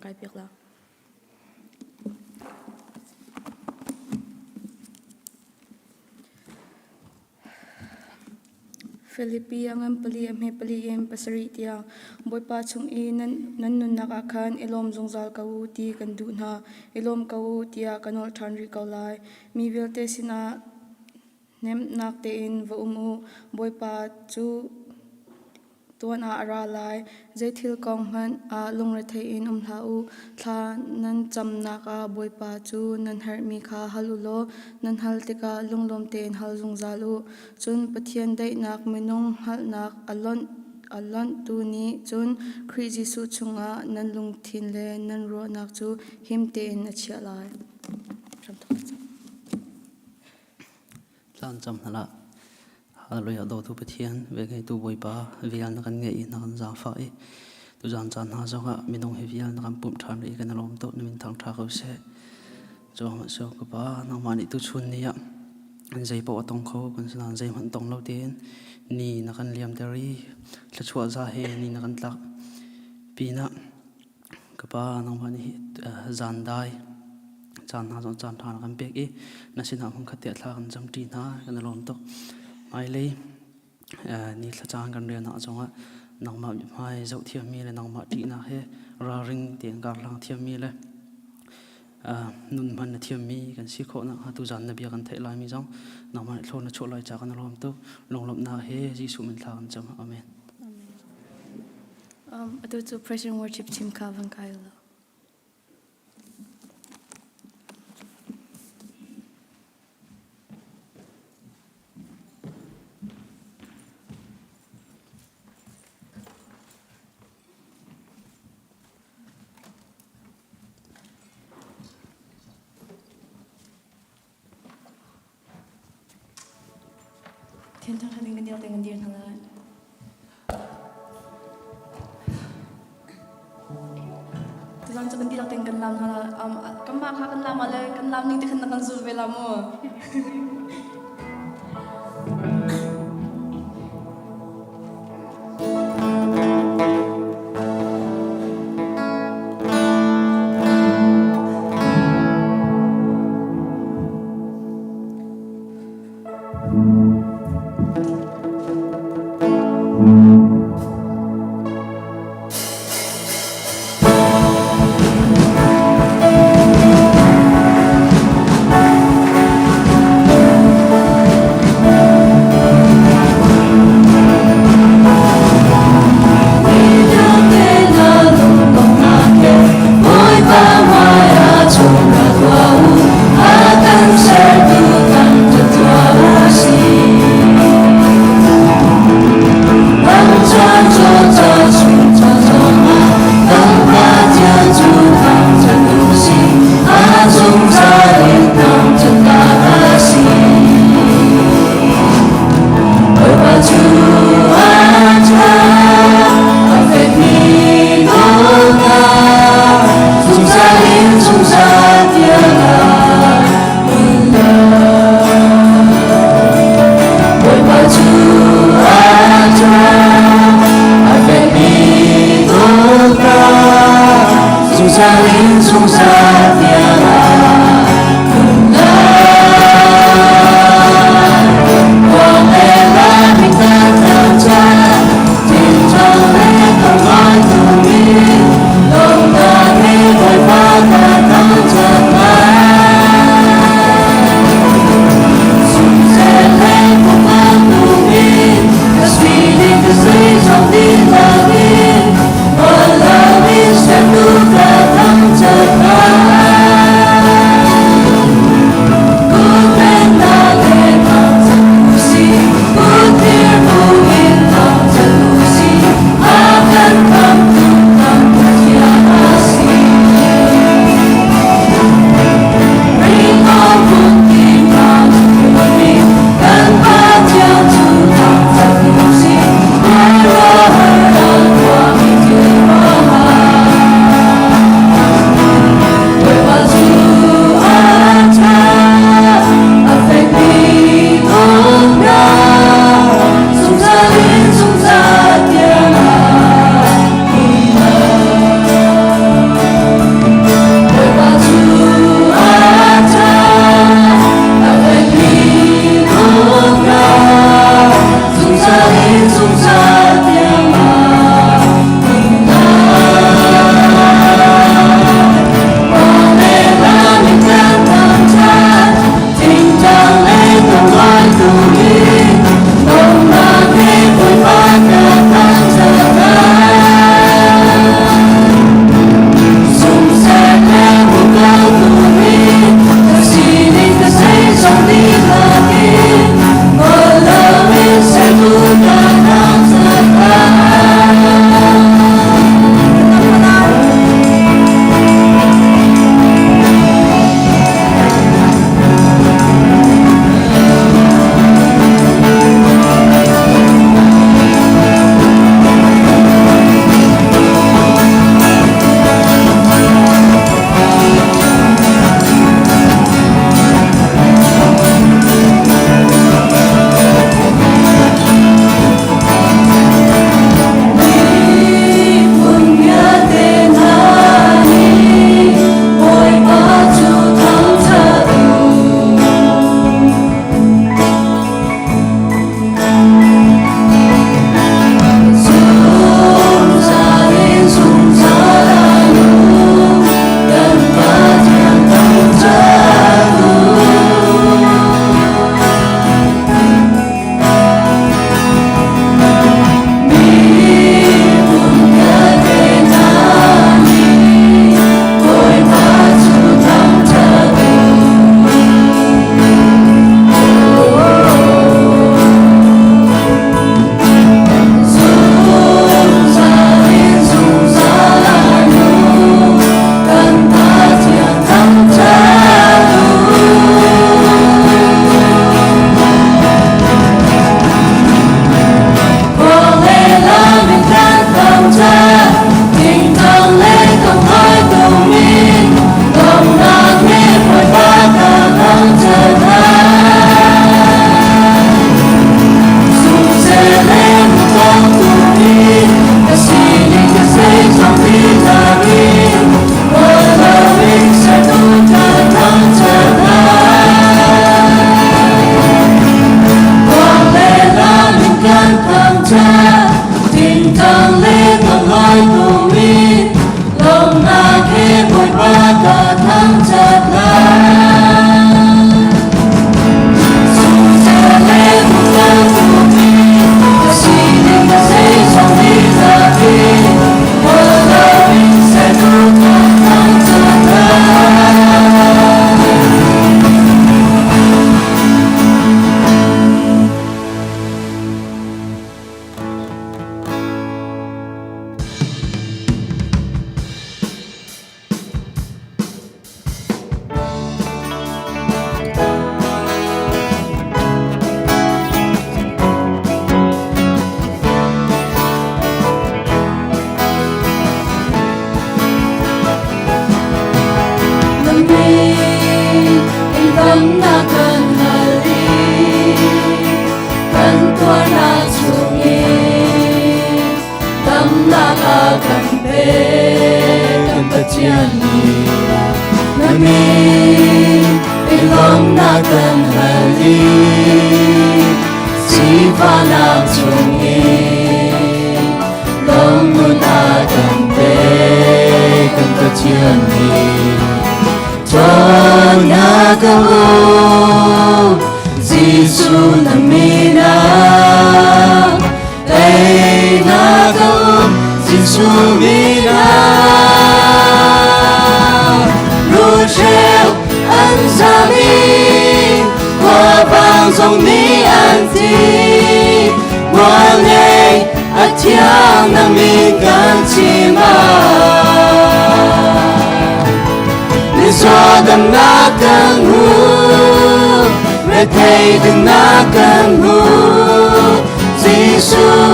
Kai piak la. Filipi a ngan pali a hme pali in pasarih tiang Bawipa chung i nan nunnak ah khan i lawm zungzal ko u ti kan duh hna. I lawm ko u tiah ka nawl ṭhan rih ko lai. Mi vialte sinah Nemnak tein va um u. Bawipa cu tuan ah a ra lai. Zei thil kong hmanh ah lungrethei in um hlah u. Thla nan camnak ah Bawipa cu nan herhmi kha hal u law nan hal tikah lunglawm tein hal zungzal u. Cun Pathian daihnak minung hngalhnak a lonhtu nih cun Khrih Jesuh chungah nan lungthin le nan ruahnak cu him tein a chiah lai. Tlan cam hna hlah. Hallelujah dawtu Pathian, velngeitu Bawipa, vial na kan ngeih i na kan zaangfah i tuzaan caan hna zongah minung hi vial na kan pumh ṭhan rih i kan i lawm tuk na min thangṭha ko seh. Cu ka pa, nangmah nih tuchun ni ah zei paoh a tong kho kan si nain zeihmanh tong lo tein ni na kan liamter i thluachuah za he ni na kan tlak pinah Ka pa, nangmah nih zan dai caan hna zong caan ṭha na kan pek i na sinah hmunkhat tiah thla kan camṭi hna kan i lawm tuk. Hmailei ni thlacaan kan rian ah zongah nangmah mithmai zoh thiammi le nangmah ṭihnak he ralring tein karhlang thiammi le nun hman na thiammi kan si khawh nakhnga tuzaan na bia kan theih laimi zong nangmah nih thlawn na chuah lai ca kan i lawm tuk. Lunglawmhnak he Jesuh min thla kan cam. Amen. Atu cu praise and worship team kha van kai u law. Thiên thang thang ding kan dir te kan dir hna lai. Tuzaan cu kan dihlak tein kan lam hna la. Kanmah kha kan lam ah le kan lam ning te khan na kan zul ve la mu. Bawipa ka thangṭhat lai. Damnak a kan pek kan Pathian nih na min in lawmnak kan hal i sifahnak chungin lawmhmun a kan pek kan Pathian nih ṭhawnnak a um Jesuh na min ah Teinak a um Jesuh min ah. Rulhreu an zam i khuavang zong nih an ti. Mual ngei a thiang na min kan chim ah. Mizaw damnak kan hmu, rethei dinnak kan hmu. Jesuh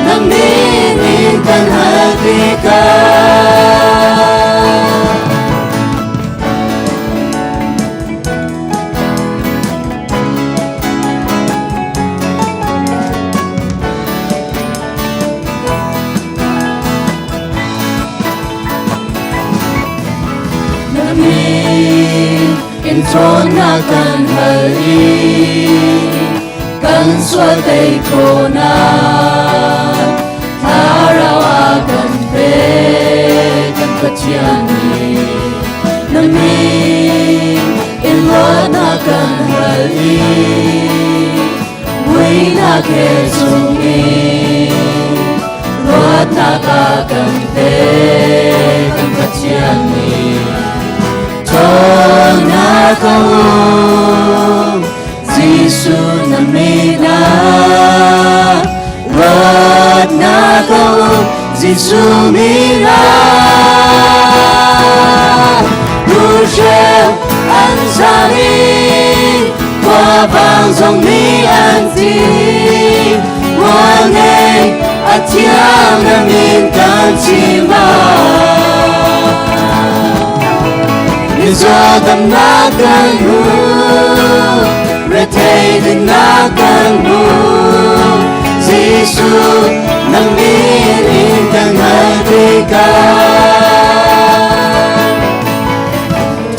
na min in kan hal tikah. Na min in ṭhawnnak kan hal i kan sual tei khawhnak thlarau a kan pek kan Pathian nih na min in luatnak kan hal i muihnak he chungin luatnak a kan pek kan Pathian nih ṭhawnnak a um Jesuh na min ah luatnak a um Jesuh min ah Rulhreu an zam i khuavang zong nih an ti mual ngei a thiang na min kan chim ah mizaw damnak kan hmu rethei dinnak kan hmu Jesuh na min in kan hal tikah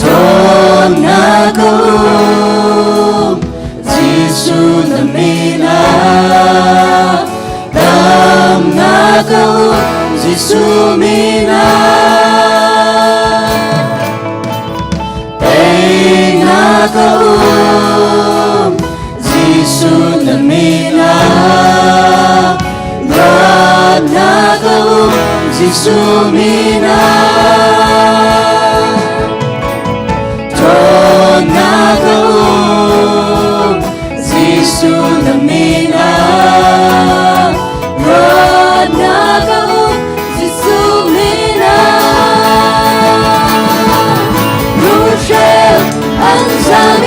Ṭhawnnak a um Jesuh na min ah damnak a um Jesuh min ah teinak a um Jesuh na min ah luatnak a um Jesuh min ah ṭhawnnak a um Jesuh na min ah luatnak a um Jesuh min ah Rulhreu an zam i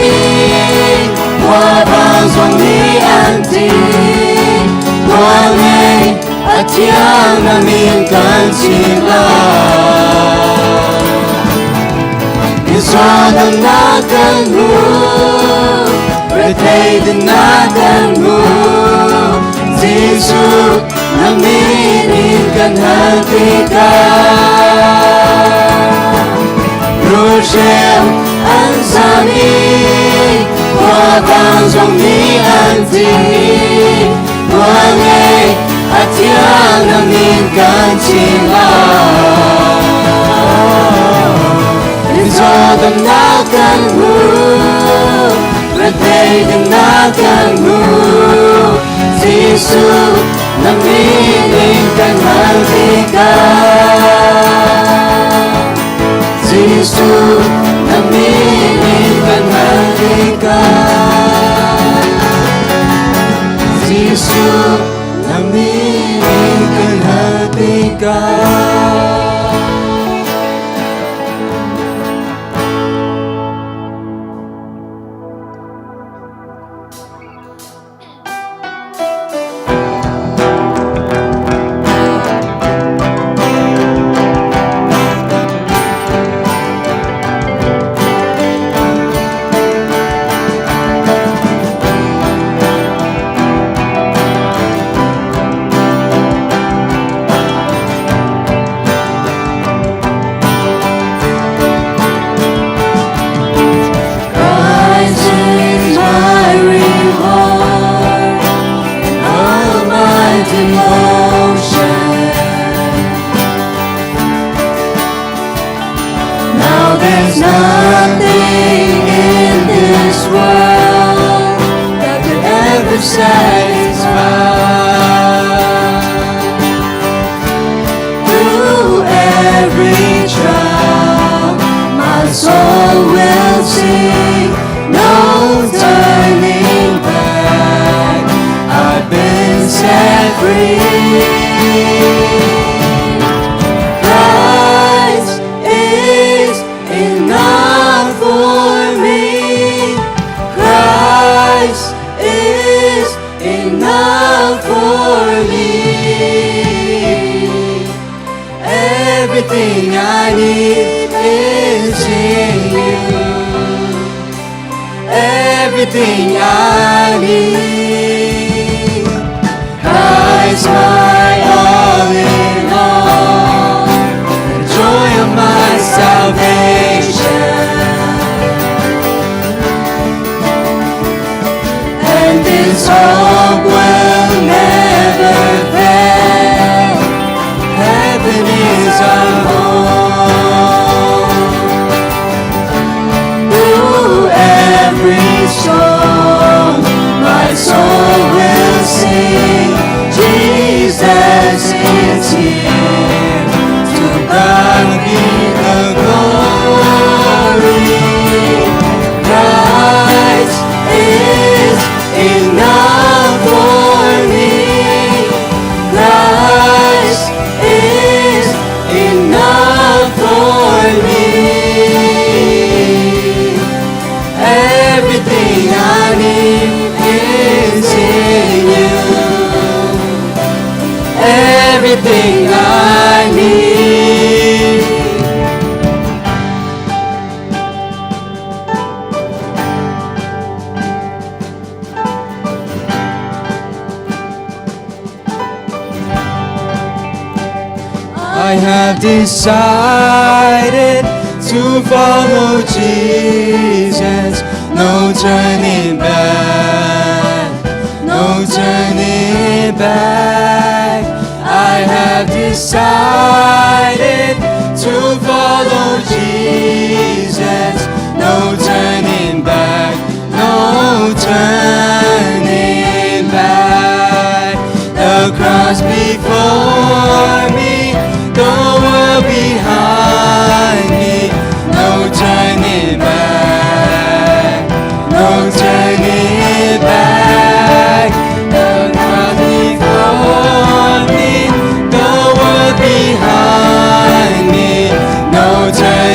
khuavang zong nih an ti Mual ngei a thiang na min kan chim lai Mizaw damnak kan hmu rethei dinnak kan hmu Jesuh na min in kan hal tikah Rulhreu an zam i khuavang zong nih an ti Mual ngei a thiang na min kan chim lai. kan hmu, rethei dingnak kan hmu. Jesuh, na min in kan hal tikah. Jesuh, na min in kan hal tikah. Jesuh, na min in kan hal tikah. Christ is my reward and all my devotion. Now there's nothing in this world that could ever satisfy. Through every trial, my soul will sing, no turning back. I've been set free. Christ is enough for me. Christ is enough for me. Everything I need is in you. Everything I need. Christ my all in all. The joy of my salvation. And this hope will never fail. Heaven is our home. Through every storm, my soul will sing. Jesus is here. To God be the glory. Christ is enough for me. Christ is enough for me. Everything I need is in you. Everything I need. I have decided to follow Jesus. No turning back, no turning back. I have decided to follow Jesus. No turning back, no turning back. The cross before me, the world behind me. No turning back, no turning back. The cross before me, the world behind me. No turning.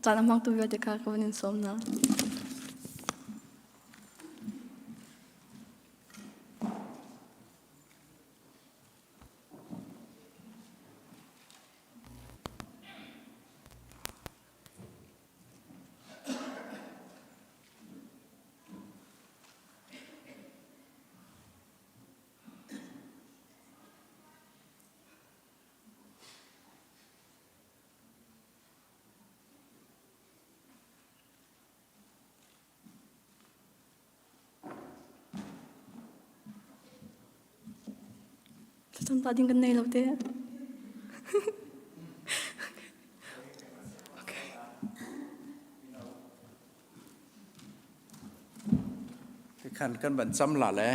Caan a hmangtu vialte kha ka van in sawm hna. Thlacam ta ding kan nei lo te. okay. Khan kan ban cham la le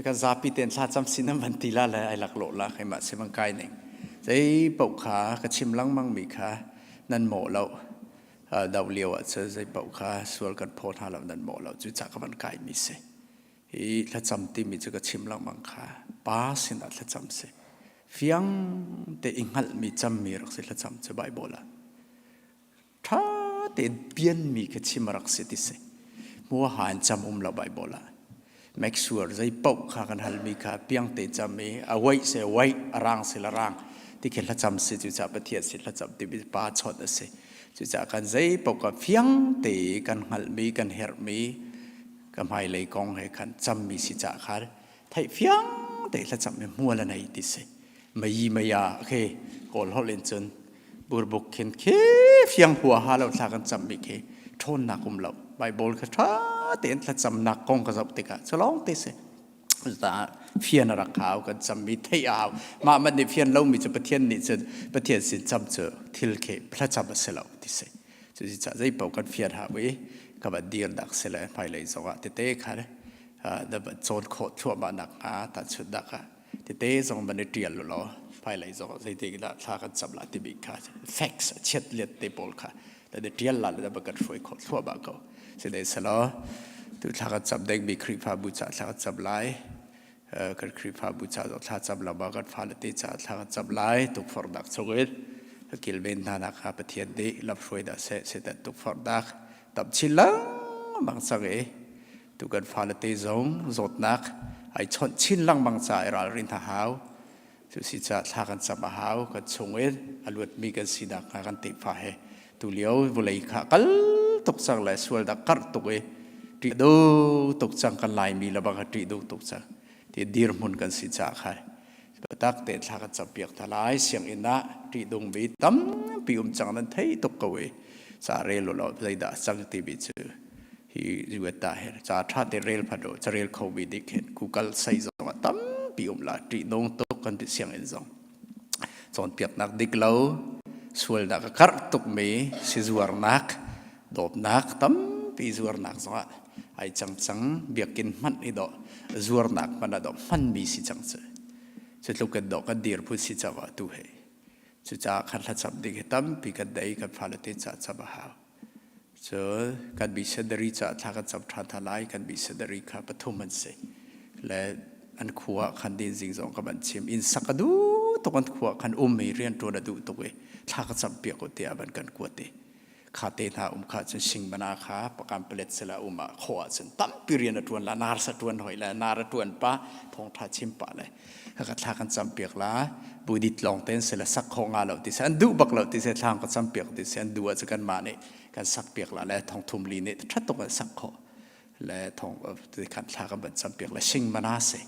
kan zapi ten thla cham sin an van ti la le ai lak lo la kai ma se bang kai ning zei pau kha ka chim langmang mi kha nan mo lo do lio ah cun zei paoh kha sual kan phaw hna lo nan mawh lo cu ca ka van kai mi si hi thlacam timi cu ka chim lengmang kha pa sinah thlacam si fiang te i hngalhmi cammi rak si thlacam cu Bible ah ṭha tein pianmi ka chim rak si ti si muaha in cam um lo Bible ah make sure zei paoh kha kan halmi kha piang te cam i a wait se wait a rang se la rang ti khi hlacam si cucaah Pathian sin hlacam timi pa chawt a si cucaah kan zei paoh kha fiang te kan hngalhmi kan herhmi ka hmailei kong he khan cammi si cah kha theih fiang te hlacam mi hmual a nei ti si mayi maya khi kawl holh in cun burbuk khin khi fiang hua ha lo thla kan cammi khi ṭhawnnak um lo Bible kha ṭha tein thlacamnak kong ka zoh tikah cu lawng te si ta fian a rak hau kan cammi theih a hau mah man nih fian lomi cu Pathian nih cun Pathian sin cam cu thil khi thlacam a si lo ti si cucaah zei paoh kan fian hau i ka van dir dak si le hmailei zongah tete kha na van cawn khawh thluahmah nak hnga tahchunhnak ah tete zong van i ṭial law hmailei zong zeitik dah thla kan cam la timi kha facts a chiat liat te pawl kha na ṭial la le kan hruai khawh thluahmah ko sile selaw tu thla kan cam dengmi Khrihfabu ca thla kan cam lai kan Khrihfabu ca zong thla cam lama kan fale te ca thla kan cam lai tukforhnak chungin kilven hna nak kha Pathian nih lamhruai dah seh Satan tukforhnak tam chin lengmang cang i tu kan fale te zong zawtnak ai chawnh chin lengmang ca i ralrin hna hau cu si ca thla kan cam a hau kan chung in a luatmi kan sinak hnga kan tefa he tu lio vawlei kha kal tuk cang le sual dah karh tuk i ṭih do tuk cang kan laimi le bang ṭih do tuk cang ti dirhmun kan si ca khai tak te thla kan cam piak hna lai sianginn ah ṭih dungmi tampi um cang nan thei tuk ko i ca rel lo zeidah cang timi cu hi US ta he ca ṭha te rel phat do carel kho mi dik hin Google sei zong ah tampi um la ṭih nung tuk kan ti sianginn zong cawnpiaknak dik lo sualnak a karh tukmi sizuarnak dawtnak tampi zuarnak zongah ai cang cang biakinn hmanh i dawh zuarnak hmanh ah dawh hmanmi si cang cu cu tluk kan dawh kan dir phun si cang ah tu he cucaah khan thlacam ding hi tampi kan dei kan fale te ca cam a hau cu kan missionary ca thla kan cam ṭhan hna lai kan missionary kha pathum an si le an khua khan din zing zong ka van chim inn sak a duh tuk an khua khan um i rian ṭuan a duh tuk i thla ka cam piak u tiah van kan kuat i kha te hna um kha cun singmana kha pakam palet sila um ah kho ah cun tampi rian a ṭuan la nar sa ṭuan hoi le nar a ṭuan pa thawngṭha chim pa le ka thla kan cam piak la budit lawng ten sila sak kho nga lo ti se an duh bak lo ti se thlang ka cam piak ti se an duh ah cu kan mah nih kan sak piak la le thong thum li nih ṭha tuk an sak kho le thong khan thla kan van cam piak le sing mana se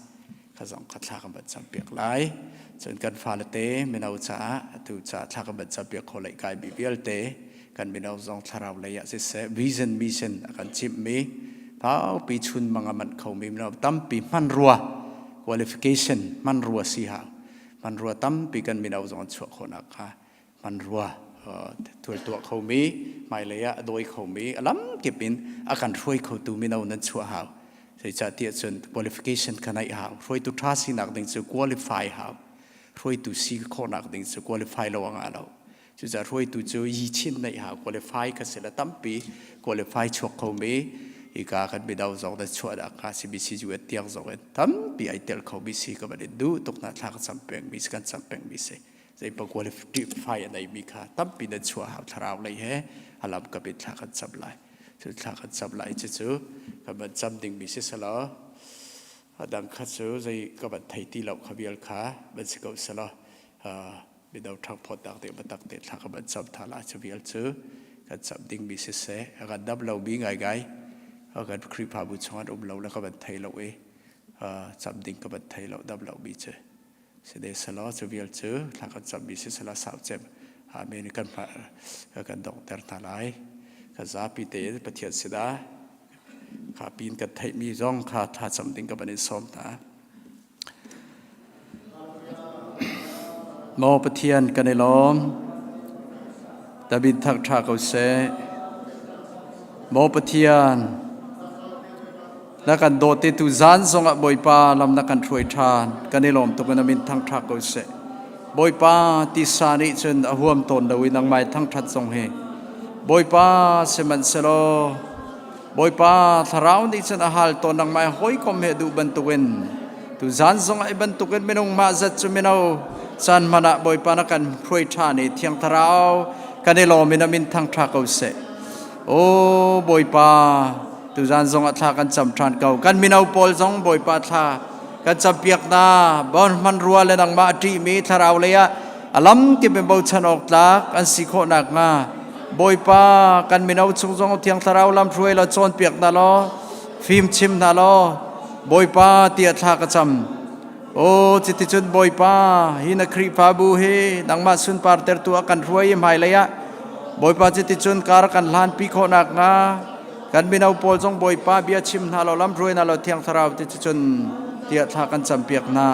kha zong kha thla kan van cam piak lai cun kan fale te mino caah atu ca thla kan van cam piak kho lai kai bi vialte kan mino zong thlarau lei ah siseh vision mission a kan chimh mi paupi chun mang a manh kho mi mino tampi hmanrua qualification hmanrua si hau hmanrua tampi kan mino zong an chuah khawhnak kha hmanrua thil tuah khomi hmailei ah a dawi khomi a lam kip in a kan hruai khotu mino nan chuah hau zeicahtiah cun qualification kha naih hau hruaitu ṭha sinak ding cu qualify hau hruaitu si khawhnak ding cu qualify lo a ngah lo cucaah hruaitu cu yi chin naih hau qualify kha si la tampi qualify chuak khomi hika kan mino zong na chuah dah ka CBC US tiang zong in tampi ai tel khomi si ka van in duh tuk na thla ka cam peng mi kan cam peng mi si zeipa qualify a neimi kha tampi nan chuah hau thlarau lei he. A lam kap in thla kan cam lai. Cu thla kan cam lai cucu kan van cam dingmi si selaw a dang kha cu zei ka van thei ti lo kha vial kha van si ko selaw mino ṭhangphawtnak ding biatak te thla kan van cam tha lai cu vial cu kan cam dingmi siseh a kan dam lomi ngaingai kan Khrihfabu chung an um lo le ka van thei lo i cam ding ka van thei lo dam lomi cu side selaw cu vial cu thla kan cammi si selaw sau cem amen kan kan donghter hna lai kan zapi tein Pathian sinah kha pin kan theihmi zong kha thla cam ding ka van in sawm hna Maw Pathian kan i lawm David thangṭha ko seh Maw Pathian Na kan dawt i tuzan zongah Bawipa lam na kan hruai ṭhan. Kan i lawm tuk in a min thangṭhat ko seh. Bawipa tisa nih cun a huam tawn lo i nangmah thangṭhat zong hi. Bawipa sihmanhsehlaw Bawipa thlarau nih cun a hal tawn nangmah hawikom he duh bantukin tuzan zongah i bantukin minung mah zat cu mino caan hman ah Bawipa na kan hruai ṭhan i Thiang Thlarau kan i lawm in a min thangṭha ko seh. Aw Bawipa Tuzan zong ah thla kan cam ṭhan ko. Kan mino pawl zong Bawipa thla kan campiak hna. Bon hmanrua le nangmah a ṭihmi thlarau lei ah a lam kip in bochan awk tlak an si khawh nakhnga Bawipa kan mino chung zong Thiang Thlarau lam hruai law cawnpiak hna law fim chim hna law Bawipa tiah thla ka cam. Aw cuticun Bawipa hi na Khrihfabu hi nangmah sunpar tertu a kan hruai i hmailei ah Bawipa cuticun kar kan hlanpi khawh nakhnga kan mino pawl zong Bawipa bia chim hna law lam hruai hna law Thiang Thlarau cuticun tiah thla kan campiak hna.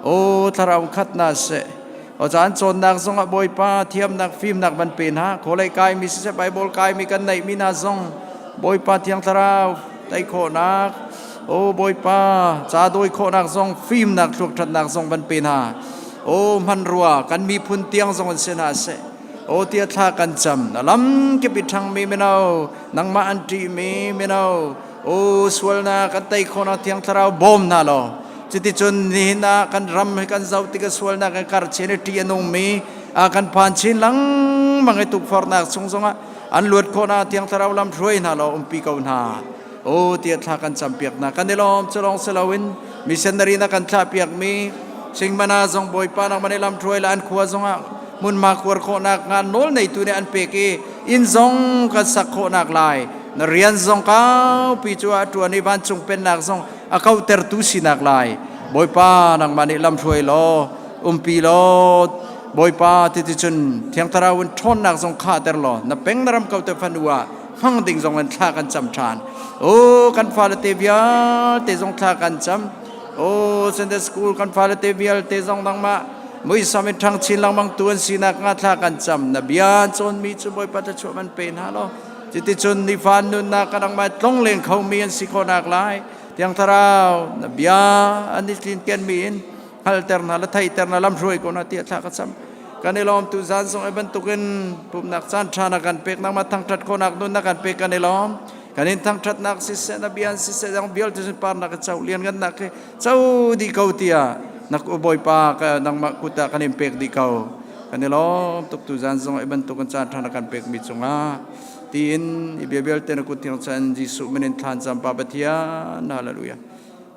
Aw Thlarau khat hna seh. Aw caan cawnnak zong ah Bawipa thiamnak fimnak van pe hna. Khualei kaimi siseh Bible kaimi kan neihmi hna zong Bawipa Thiang Thlarau tei khawhnak O Bawipa, ca dawi khawhnak zong fimnak thluakṭhatnak zong van pe hna. O hmanrua kan miphun tiang zong an si hna seh. O tia thla kan cam. Na lam kip i ṭhangmi mino, nangmah an ṭihmi mino, o sualnak kan tei khawhnak Thiang Thlarau bawm hna law. Cuticun nihin ah kan ram hi kan zoh tik ah sualnak kan kar chin i ṭih a nungmi a kan phan chin lengmang i tukforhnak chung zongah an luat khawhnak Thiang Thlarau lam hruai hna law umpi ko hna. O tiah thla kan campiak hna. Kan i lawm cu lawng si loin missionary na kan thlahpiak mi Singmana zong Bawipa nangmah nih lamhruai le an khua zongah hmunhma khuar khawhnak hnga nawl neitu nih an pek i inn zong kan sak khawhnak lai na rian zong kaupi cu a ṭuan i vancung pennak zong a kauhtertu sinak lai Bawipa nangmah nih lamhruai law umpi law Bawipa titicun Thiang Thlarau in ṭhawnnak zong khahter law na peng na ram ko te fanu ah hmang ding zong in thla kan cam ṭhan. O kan fale te vialte zong thla kan cam. O Sunday school kan fale te vialte zong nangmah muisam in ṭhang chin lengmang tu an sinak hnga thla kan cam. Na bia cawnmi cu Bawipa thluachuah man pe hna law cuticun nifan nunnak ka nangmah tlongleng khomi an si khawhnak lai Thiang Thlarau na bia an i tlinkenmi in hngalter hna le theihter hna lamhruai ko hna tiah thla ka cam kan i lawm tu zan zong ai bantukin pumnak caan ṭha na kan pek nangmah thangṭhat khawhnak nun na kan pek kan i lawm kan in thangṭhatnak siseh na bia siseh dang vialte sunparnak ka co lian ngannak khi co dih ko tiah na bawipa ka nangmah kut ah kan in pek dih ko kan i lawm tuk tu zan zong ai bantukin caan ṭha na kan pek mi cungah tiin i bia vialte na kut thiang chan Jesuh min in thlan cam pa Pathian hallelujah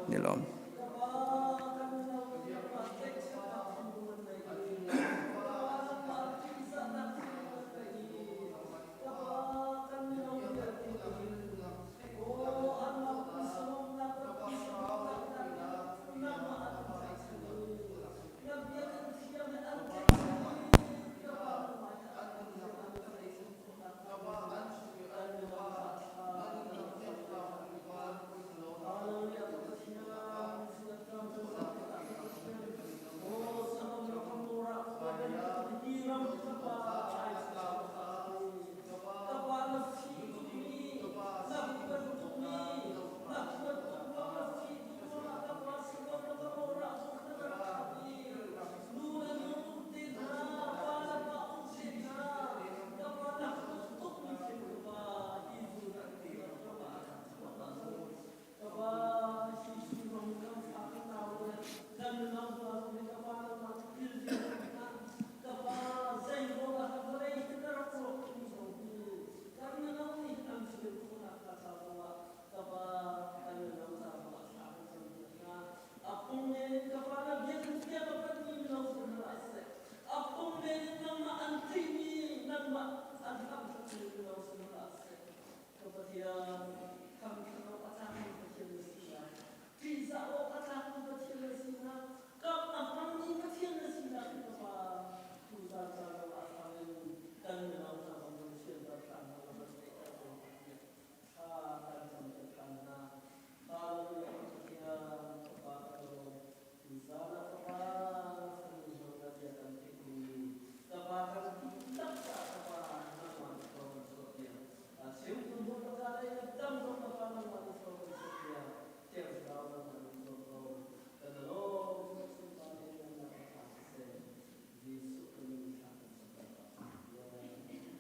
ni lawm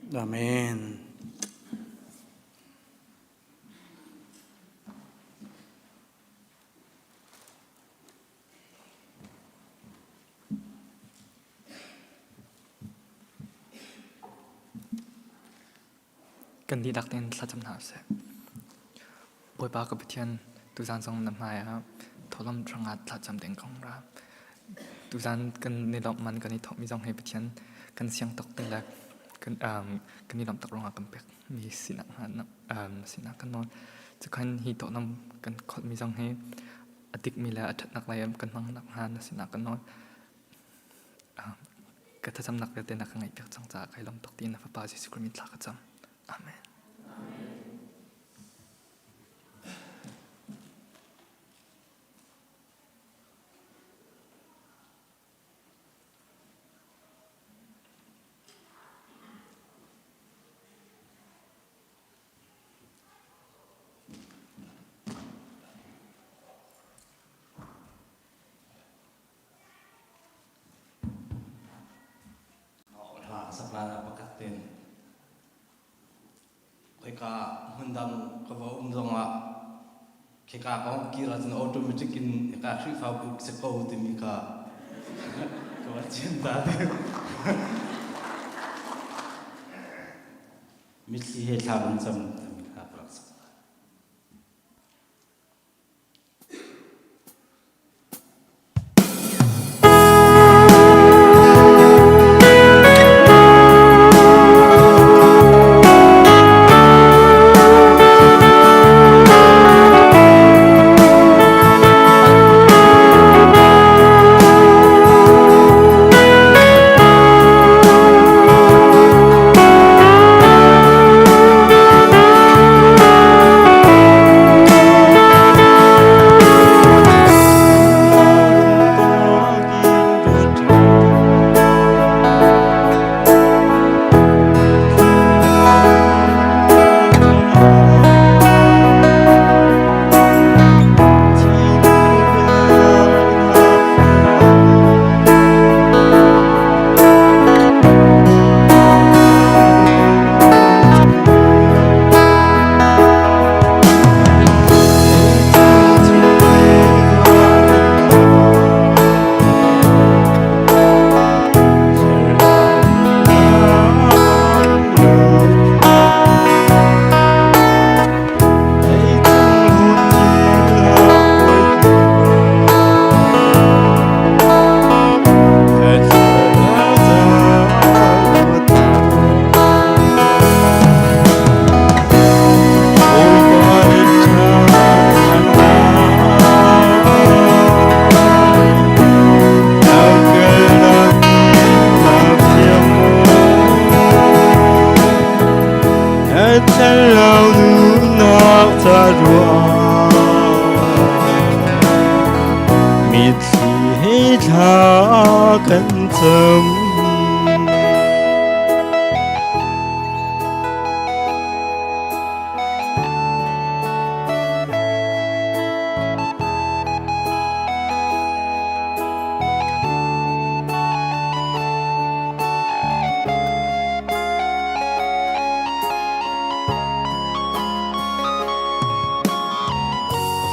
Amen. Kan dihlak tein thlacam hna usih. Bawipa ka Pathian, tuzaan zong na hmai ah thawhlawm hrangah thlacam ding kong ra. Tuzaan kan i lawmh man kan i thawhmi zong hi Pathian kan siang tuk ti le kan kan i lawmh tuk ruangah kan pek mi sinak sinak kan nawl. Cukhan hi thawhlawm kan kholhmi zong hi a dikmi le a ṭhatnak lei kan hmang nakhnga na sinah kan nawl. Ka thlacamnak vialte na ka ngaihpiak cang caah kai lawm tuk tiin na Fapa Jesuh Khrih min thla ka cam. Amen. Hla sak la pakhat ten khoika hmundang ka va um zongah khika ka hong kir ahcun automatic in hika Khrihfabu si ko timi kha ka va chim ta mitthli he thla van cam timi kha ka rak sak.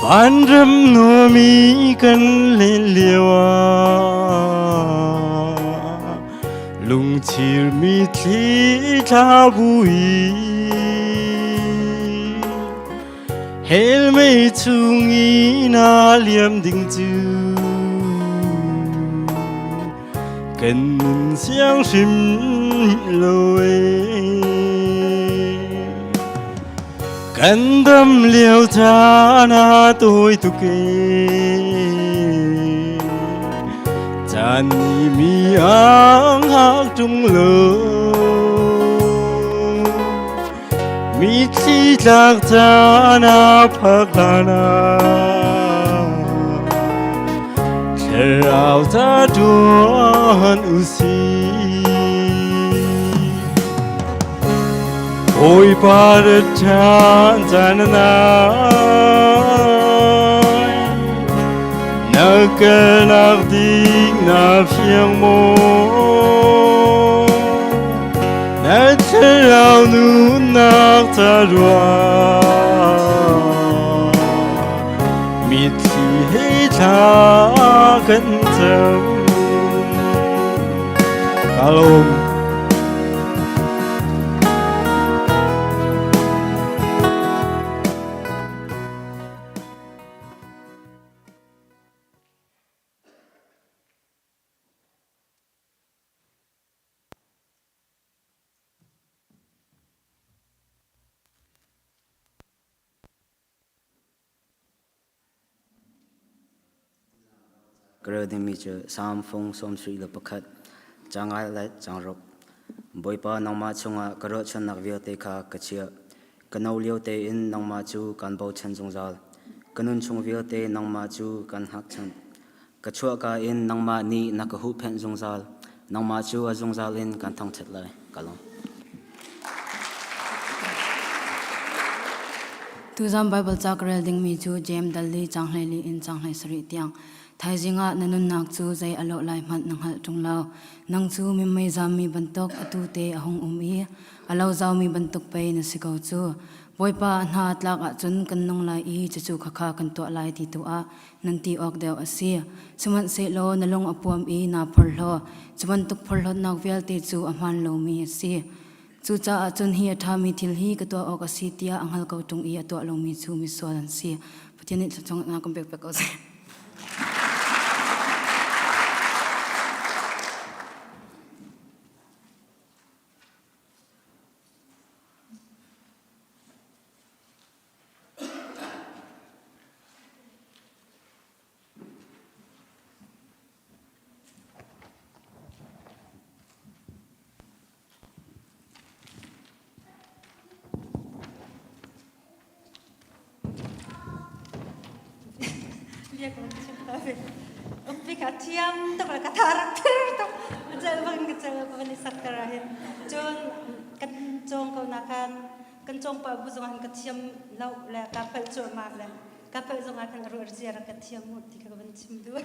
Vanram nuami kan len lio ah lungchir mitthli thla bui hell mei chung i na liam ding cu kan nun siang hrim lo e kan dam lio caan a tawi tuk e caan nih mi ang hak ṭung lo mitthli tlak caan a phak hlan ah thlarau ca ṭuan usih. Bawipa rat ṭhan caan a nai. Na kalnak ding na fiang maw? Na thlarau ca ruang mitthli he thla kan cam. Ka lawm. Ka rel dingmi cu Salm fung 71, caang ngai le caang ruk. Bawipa nangmah chungah ka ruahchannak vialte kha ka chiah. Ka no lio tein nangmah cu kaan bochan zungzal. Ka nun chung vialte nangmah cu kaan hngakchanh. Ka chuahka in nangmah nih na ka huhphenh zungzal. Nangmah cu a zungzal in kan thangṭhat lai. Ka lawm. Tuzan Baibal ca ka rel dingmi cu Jeim dal li caang 14 in caang 17 tiang. Thaizing ah na nunnak cu zei a lawh lai hmanh na hngalh ṭung lo. Nang cu minmei zammi bantuk atu te a hung um i a lo zaumi bantuk pei na si ko cu. Bawipa a hna tlak ahcun kan nung lai i cucu khakha kan tuah lai ti tu ah nan ti awk deuh a si. Sihmanhsehlaw na lung a puam i naa phorhlaw. Cu bantuk phorhlawtnak vialte cu a hmaan lomi a si. Cucaah cun hi a ṭhami thil hi ka tuah awk a si tiah a hngal ko ṭung i a tuah lomi cu misual an si. Pathian nih thluachuah kan pek pek ko seh. Upik a thiam tuk le ka thar thir tuk cel bang ka cel ka van i sak ter ah hin cun kan cawng ko na khan kan cawng pa bu zong han ka thiam lo le ka palh cuahmah le ka palh zong ah khan a ruah zia rak ka thiam mu ti kha ka van chim duh.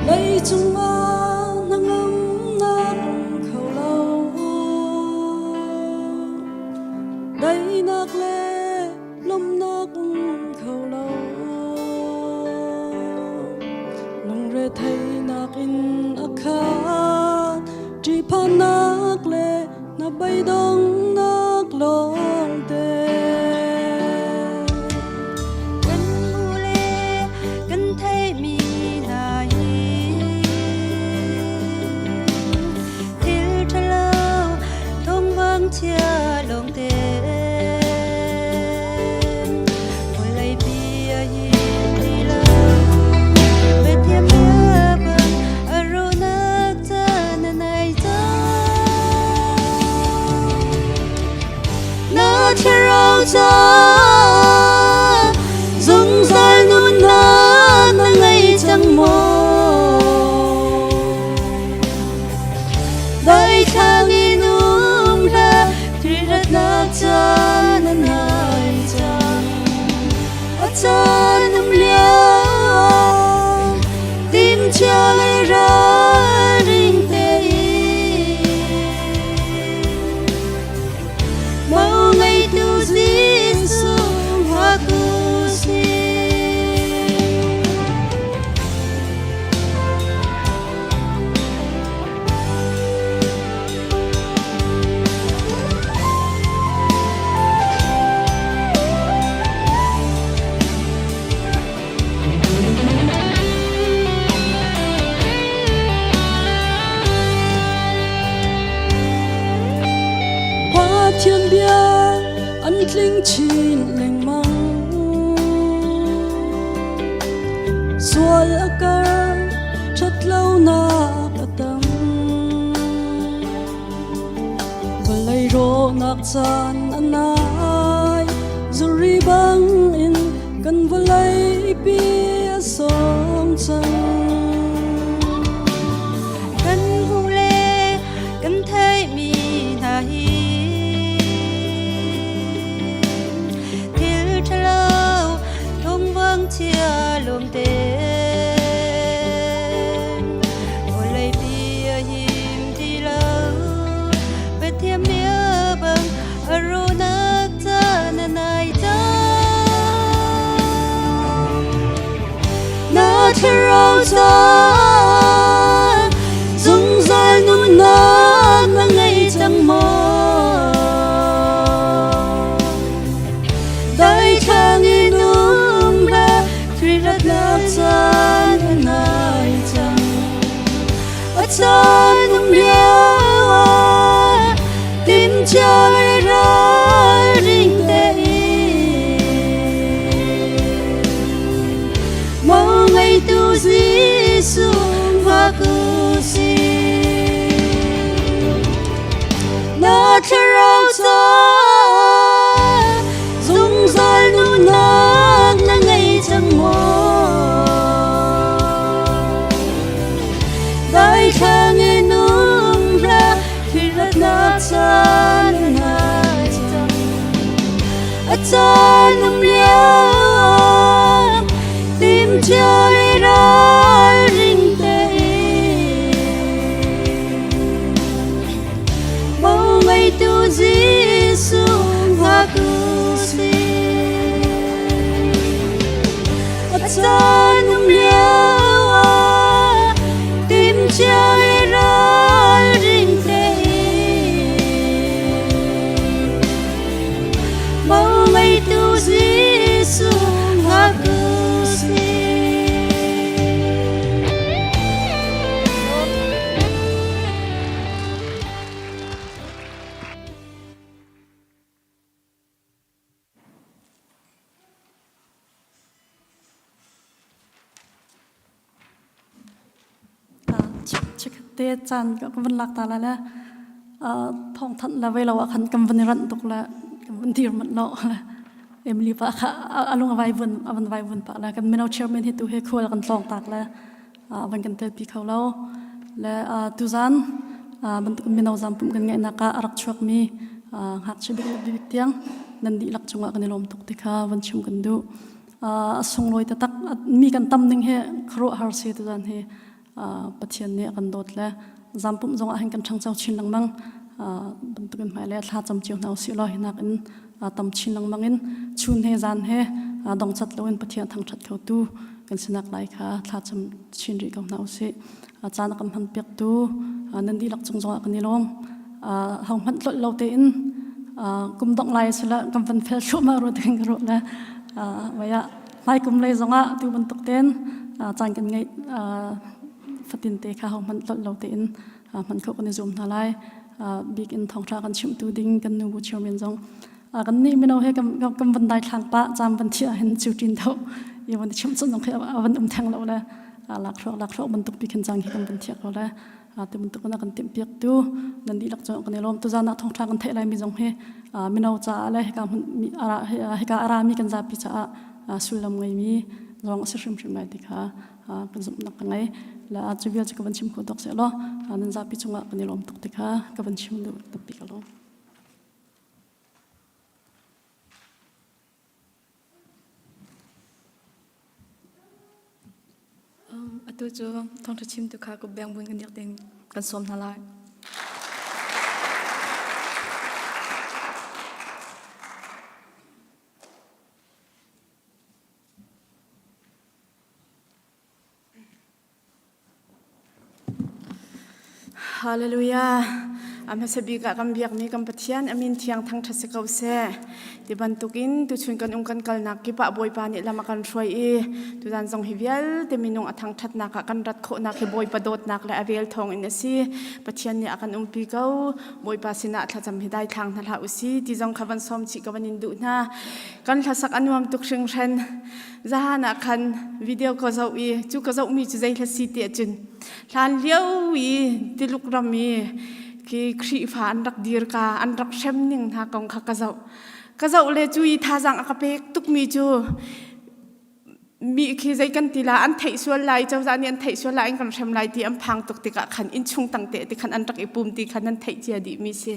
Leicung ah hnangamnak um kho lo. Daihnak le lawmhnak um kho lo. Lungretheihnak in a khat, ṭihphannak le hnabeidonghnak lawngte. Kan hmuh le kan theihmi hna hi thil ṭhalo thawngpang chia lawngte vawleipi a him ti lo. Pathian bia bang a rawhnak caan a nai cang. Na thlarau ca zungzal nunnak na ngei cang maw? Daithlang in um hlah, Khrih-ratnak caan a nai cang. A caan um lio timhcia le ralring tein Mau ngeitu Jesuh hngak u sih. Pathian bia an tling chin lengmang. Sual a kar, ṭhatlonak a tam. Vawlei rawhnak caan a nai zuri bangin kan vawlei pi a sawm cang. Kan hmuh le kan theihmi hna hi thil ṭhalo thongvang chia lawngte vawleipi a him ti lo Pathian bia bang a rawhnak caan a nai cang. Na thlarau caah zungzal nunnak na ngei cang maw? Daithlang in um hlah, Khrih ratnak caan a nai cang. A caan um lio ah timhcia le ralring tein Mong ngeitu Jesuh hngak u sih. Na thlarau caah zungzal nunnak na ngei cang maw? Daithlang in um hlah, khi ratnak caan nai cang. A caan um lio ah timhcia le ralring tein Mong ngeitu Jesuh hngak u sih. A caan um lio ah timhcia le ralring tein Mong ngeitu Jesuh hngak u sih. Chikkhatte caan ka van lak ta lai le thawngthanh le vei lo ah khan kan van i ranh tuk le kan van dir manh lo le Emily pa kha a lung a vai vun a van vai vun pah le kan mino chairman hi tu he khual kan tlawng tak le van kan telpi kho lo le tuzan bantuk mino zampum kan ngeihnak ah a rak chuakmi ngakchia bik bik tiang nan dihlak cungah kan i lawm tuk ti kha van chim kan duh a sunglawi taktak mi kan tam ning hi khuaruahhar si tuzan hi Pathian nih a kan dawt le zampum zong ah hin kan ṭhangcho chin lengmang bantukin hmai le thla cam cio hna usih law hinak in tam chin lengmang in chun he zan he dongcat loin Pathian thangṭhat khotu kan sinak lai kha thla cam chin rih ko hna usih caan a kan hman piaktu nan dihlak cung zongah kan i lawm ho hmanh tlolh lo tein kum dongh lai sila kan van fel thluahmah rua ding ka ruah le vaya hmai kum lei zongah tu bantuk ten caan kan ngeih fatin te kha ho hmanh tlolh lo tein hman kho kan i zuam hna lai bik in thawngṭha kan chimhtu ding kan nu bu chairman zong kan nih mino he kan kan van dai thlang pa cam van thi ah hin cu tin tho i van chim chun zong khi van um theng lo le lak hruak lak hruak bantuk pi khin cang hi kan van thiak lo le ti bantuk na kan timh piak tu nan dihlak cu kan i lawm tu zan ah thawngṭha kan theih lai mi zong hi mino caah le hika hmun hika ara mi kan zapi caah sullam ngei mi zong a si hrimhrim lai ti kha kan zumhnak ka ngei la cu vial cu ka van chim kho dok seh law nan zapi cungah kan i lawm tuk ti kha ka van chim duh tampi ka lawm. Atu cu thawngṭha chimtu kha kut beng buin kan dirh ding kan sawm hna lai. Hallelujah. A hmasa bik ah kan biakmi kan Pathian a min thiang thangṭhat si ko seh. Ti bantukin tuchun kan um kan kalnak kip ah Bawipa nih lam a kan hruai i tuzan zong hi vialte minung a thangṭhatnak ah kan rat khawhnak hi Bawipa dawtnak le a vel thawng in a si. Pathian nih a kan umpi ko. Bawipa sinah thlacam hi daithlang hna hlah usi ti zong kha van sawm chih ka van in duh hna. Kan hlasak a nuam tuk hringhran. Zahan ah khan video ka zoh i cu ka zohmi cu zei hla si ti ahcun hlan lio i Tiluk ram i Khi Khrihfa an rak dir ka an rak hrem ning hna kong kha ka zoh. Ka zoh le cu i thazaang a ka pek tukmi cu mi khi zei kan ti la an theih sual lai cozah nih an theih sual lai an kan hrem lai ti an phang tuk tikah khan innchung tang te ti khan an rak i pum ti khan an theih cia dih mi si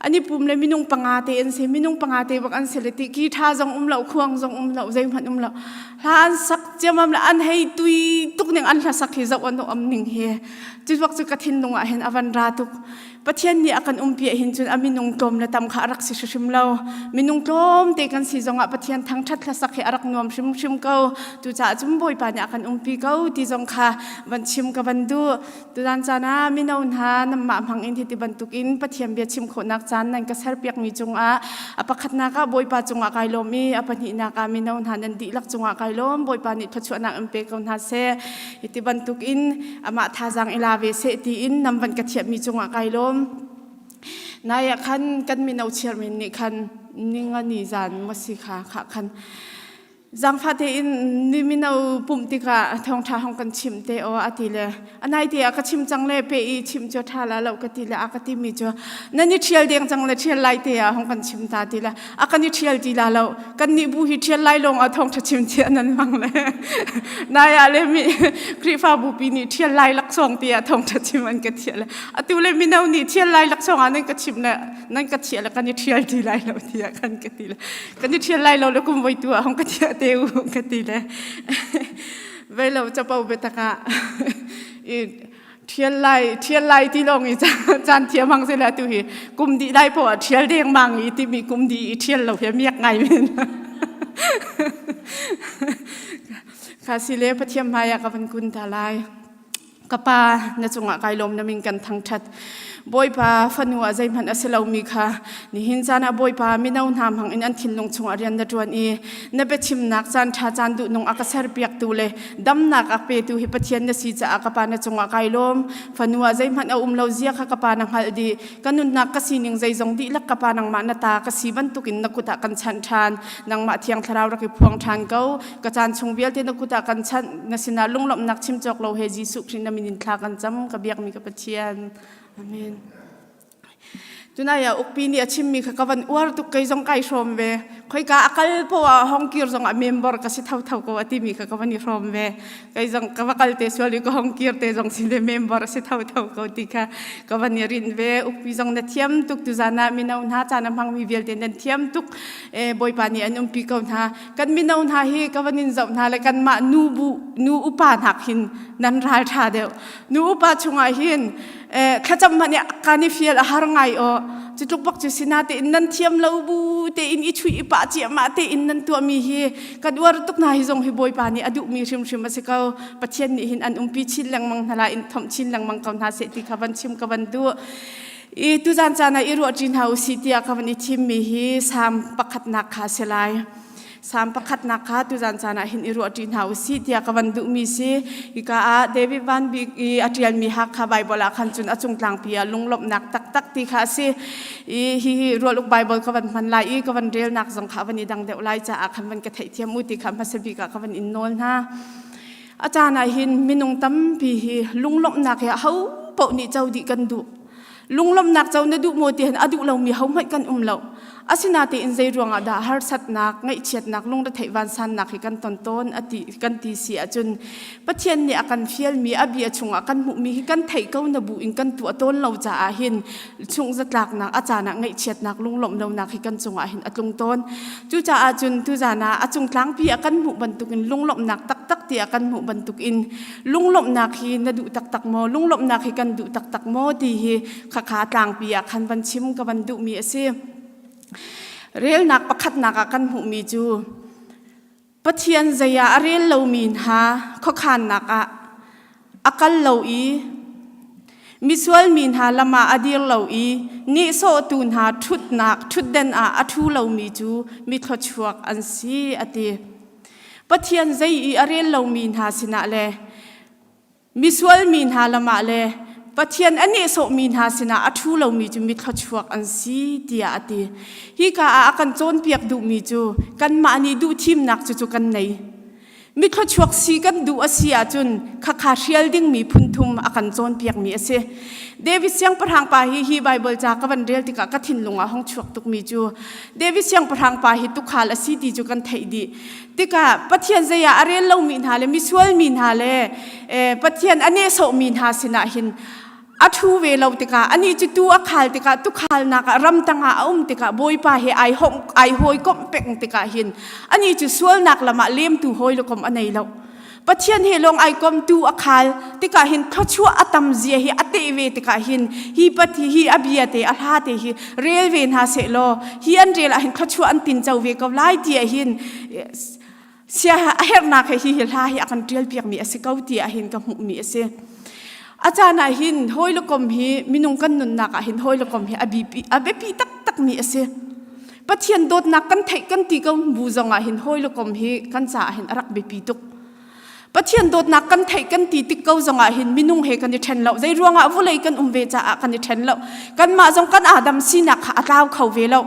an i pum le minung panga te an si minung panga te bak an si le ti ki tha zong um lo khuang zong um lo zeihmanh um lo hla an sak ciamam le an hei tui tuk ning an hla sak hi zoh an um ning hi cu bak cu ka thinlung ah hin avan ra tuk Pathian nih a kan umpi ahhin cun a minung tlawm le tam kha a rak si hrimhrim lo. Minung tlawm te kan si zongah Pathian thangṭhat hlasak hi a rak nuam hrimhrim ko. Cucaah cun Bawipa nih a kan umpi ko ti zong kha van chim ka van duh. Tuzan caan ah mino hna nanmah hmang in hiti bantukin Pathian bia chim khawhnak caan nan ka serpiakmi cungah a pakhatnak ah Bawipa cungah kai lawm i a pahnihnak ah mino hna nan dihlak cungah kai lawm. Bawipa nih thluachuahnak in pe ko hna seh. Hiti bantukin amah thazaang i la ve seh tiin nam van ka thiammi cungah kai lawm. Nai ah khan kan mino chairman nih khan ninga ni zan maw si kha kha khan zaangfah tein ni mino pumh tikah thawngṭha hong kan chim te aw a ti le anai te ah ka chim cang le pe i chim cu ṭha la lo ka ti le a ka ti mi cu nan i ṭhial deng cang le ṭhial lai te ah hong kan chim ta ti le a kan i ṭhial ti la lo kan nih bu hi ṭhial lai lawng ah thawngṭha chim ti nan hmang le nai ah le mi Khrihfabu pi nih ṭhial lai laksawng ti ah thawngṭha chim an ka thiah le atu le mino nih ṭhial lai laksawng ah nan ka chim le nan ka thiah le kan i ṭhial ti lai lo tiah kan ka ti le kan i ṭhial lai lo le kum voi tu ah hong ka thiah te u ka ti le vei lo capo biatak ah i ṭhial lai ṭhial lai ti lawng i caan thiam hang sila tu hi kum dih lai poah ṭhial dengmang i timi kum dih i ṭhial lo hi miak ngai men kha si le Pathian hmai ah ka van kun ta lai ka pa na cungah kai lawm na min kan thangṭhat Bawipa fanu ah zeihmanh a si lomi kha nihin caan ah Bawipa mino hna hmang in an thinlung chungah rian na ṭuan i na biachimnak caan ṭha caan duhnung a ka serpiaktu le damnak a petu hi Pathian na si caah ka pa na cungah kai lawm. Fanu ah zeihmanh a um lo zia kha ka pa na hngalh dih. Ka nunnak ka sining zeizong dihlak ka pa nangmah na ta ka si bantukin na kut ah kan chanh ṭhan. Nangmah Thiang Thlarau rak i phuang ṭhan ko. Ka caan chung vialte na kut ah kan chanh. Na sinah lunglawmhnak chim cawk lo he Jesuh Khrih na min in thla kan cam. Ka biakmi ka Pathian. Amen. Tunai ah ukpi nih a chimmi kha ka van uar tuk kei zong kai hrawm ve. Khoika a kal poah ah hong kir zong ah member ka si thotho ko a timi kha ka van i hrawm ve. Kei zong ka va kal te sual i ka hong kir te zong si le member a si thotho ko ti kha ka van i rinh ve. Ukpi zong na thiam tuk tuzan ah mino hna caan a hmangmi vialte nan thiam tuk. E, Bawipa nih an umpi ko hna. Kan mino hna hi ka van in zoh hna le kanmah nu bu nu upa hnak hin nan ral ṭha deuh. Nu upa chungah hin thlacam hmanh nih kan i fial a har ngai aw cu tluk bak cu sina tein nan thiam lo bu tein i chuih i pah ciahmah tein nan tuahmi hi kan uar tuk hna hi zong hi Bawipa nih a duhmi hrimhrim a si ko Pathian nih hin an umpi chin lengmang hna lai in thomh chin lengmang ko hna seh ti kha van chim ka van duh i tuzan caan ah i ruah ṭi hna usih tiah ka van i thimmi hi Salm pakhatnak kha a si lai Salm pakhatnak kha tuzan caan ah hin i ruahṭi hna u sih tiah ka van duhmi si. Hika ah David Van Bik i a ṭialmi Hakha Bible ah khan cun a cungtlangpi ah lunglawmhnak taktak ti kha a si. I hihi Rualuk Bible ka van hman lai i ka van relnak zong kha a van i dang deuh lai caah khan van ka theihthiam u ti kha hmasa bik ah ka van in nawl hna. A caan ah hin minung tampi hi lunglawmhnak hi aho paoh nih co dih kan duh. Lunglawmhnak co na duh maw ti hin a duh lomi hohmanh kan um lo. Asinain zei ruangah dah harsatnak, ngaihchiatnak, lungretheih vansannak hi kan ton tawn a ti kan ti si ahcun Pathian nih a kan fialmi a bia chungah kan hmuhmi hi kan theih ko na bu in kan tuah tawn lo caah hin chung zatlaknak a caan ah ngaihchiatnak lunglawmh lonak hi kan cungah hin a tlung tawn. Cucaah cun tuzan ah a cung tlangpi ah kan hmuh bantukin lunglawmhnak taktak tiah kan hmuh bantukin lunglawmhnak hi na duh taktak maw lunglawmhnak hi kan duh taktak maw ti hi khakha tlangpi ah khan van chim ka van duhmi a si relnak pakhatnak ah kan hmuhmi cu Pathian zei ah a rel lomi hna khuakhannak ah a kal lo i misual mi hna lam ah a dir lo i nihsawhtu hna ṭhutnak ṭhutden ah a ṭhu lomi cu mi thluachuak an si a ti. Pathian zei i a rel lomi hna sinah le misual mi hna lamah le Pathian a nehsawhmi hna sinah a ṭhu lomi cu mi thluachuak an si tiah a ti. Hika ah a kan cawnpiak duhmi cu kanmah nih duhthimnak cu cu kan nei. Mi thluachuak si kan duh a si ahcun khakha hrial dingmi phun thum a kan cawnpiakmi a si. David siangpahrang pa hi hi Baibal ca ka van rel tikah ka thinlung ah hong chuak tukmi cu David siangpahrang pa hi tukhal a si ti cu kan theih dih. Tikah Pathian zei ah a rel lomi hna le misual mi hna le Pathian a nehsawhmi hna sinah hin a ṭhu ve lo tikah anih cu tu a khal tikah tukhalnak ah ramtang ah a um tikah Bawipa he ai hong ai hawikomh peng tikah hin anih cu sualnak lam ah lemtu hawi le kom a nei lo. Pathian he lawng ai kom tu a khal tikah hin thluachuah a tam zia hi a teh ve tikah hin hi pathi hi a bia te a hla te hi rel ve hna seh law hi an rel ah hin thluachuah an tin co ve ko lai ti ah hin sia a herhnak he hi hi hla hi a kan ṭial piakmi a si ko ti ah hin ka hmuhmi a si. A caan ah hin hawi le kom hi minung kan nunnak ah hin hawi le kom hi a biapi a biapi taktakmi a si. Pathian dawtnak kan theih kan ti ko bu zong ah hin hawi le kom hi kan caah hin a rak biapi tuk. Pathian dawtnak kan theih kan ti tik ko zong ah hin minung he kan i ṭhen lo. Zei ruangah vulei kan um ve caah kan i ṭhen lo. Kanmah zong kan Adam sinak kha a tlau kho ve lo.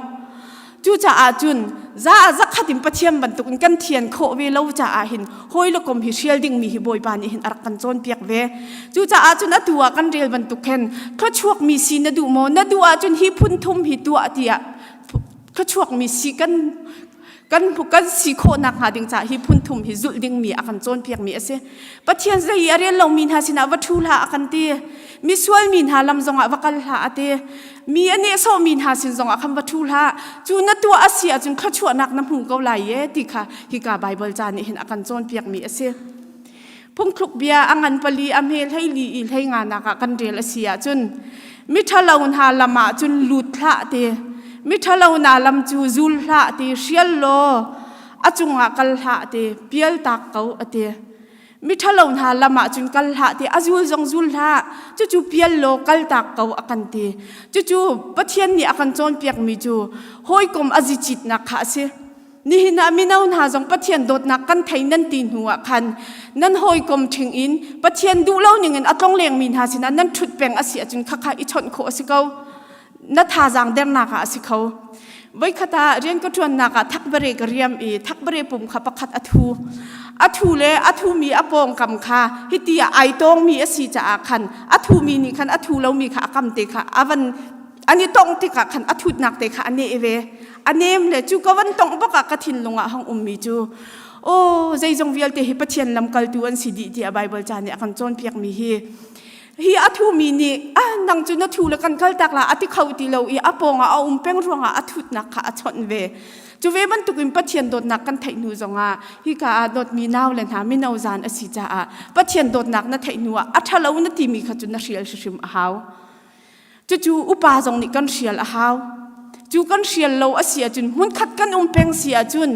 Cucaah cun za ah zakhat in Pathian bantukin kan thian khawh ve lo caah hin hawi le kom hi hrial dingmi hi Bawipa nih hin a rak kan cawnpiak ve. Cucaah cun atu ah kan rel bantuk khin thluachuakmi si na duh maw? Na duh ahcun hi phun thum hi tuah tiah thluachuakmi si kan kan kan si khawh nakhnga ding caah hi phun thum hi zulh dingmi a kan cawnpiakmi a si. Pathian zei i a rel lomi hna sinah va ṭhu hlah a kan ti. Misual mi hna lam zongah va kal hlah a ti. Mi a nehsawhmi hna sin zongah khan va ṭhu hlah. Cu na tuah a si ahcun thluachuahnak na hmu ko lai e ti kha hika Baibal ca nih hin a kan cawnpiakmi a si. Phungthluk bia a ngan pali a hme hleili i hlei nganak ah kan rel a si ahcun miṭhalo hna lam ah cun lut hlah ti miṭhalo hna lam cu zul hlah ti hrial law a cungah kal hlah ti pial tak ko a ti. Miṭhalo hna lam ah cun kal hlah ti a zul zong zul hlah cucu pial law kaltak ko a kan ti. Cucu Pathian nih a kan cawnpiakmi cu hawikom a zicitnak kha a si. Nihin ah mino hna zong Pathian dawtnak kan thei nan ti hnu ah khan nan hawikom ṭhing in Pathian duh lo ning in a tlonglengmi hna sinah nan ṭhut peng a si ahcun khakha i chawnh khawh a si ko. Na thazaang dernak ah a si kho. Voikhat ah rian ka ṭuannak ah thakbare ka riam i thakbare pum kha pakhat a thu. A thu le a thumi a pawngkam kha hiti ah ai tawngmi a si caah khan a thumi nih khan a thu lomi kha a kam te kha a van an i tongh tikah khan a thutnak te kha a neh ve. A nem le cu ka van tongh bak ah ka thinlung ah hong ummi cu aw zeizong vialte hi Pathian lamkaltu an si dih tiah Baibal ca nih a kan cawnpiakmi hi hi a thumi nih ah nang cu na thu le kan kaltak la a ti kho ti lo i a pawngah a um peng ruangah a thutnak kha a chawnh ve cu ve bantukin Pathian dawtnak kan theih hnu zongah hika ah dawtmi nau le hna mino zan a si caah Pathian dawtnak na theih hnu ah a ṭhalo na timi kha cu na hrial hrimhrim a hau cucu upa zong nih kan hrial a hau cu kan hrial lo a si ahcun hmunkhat kan um peng si ahcun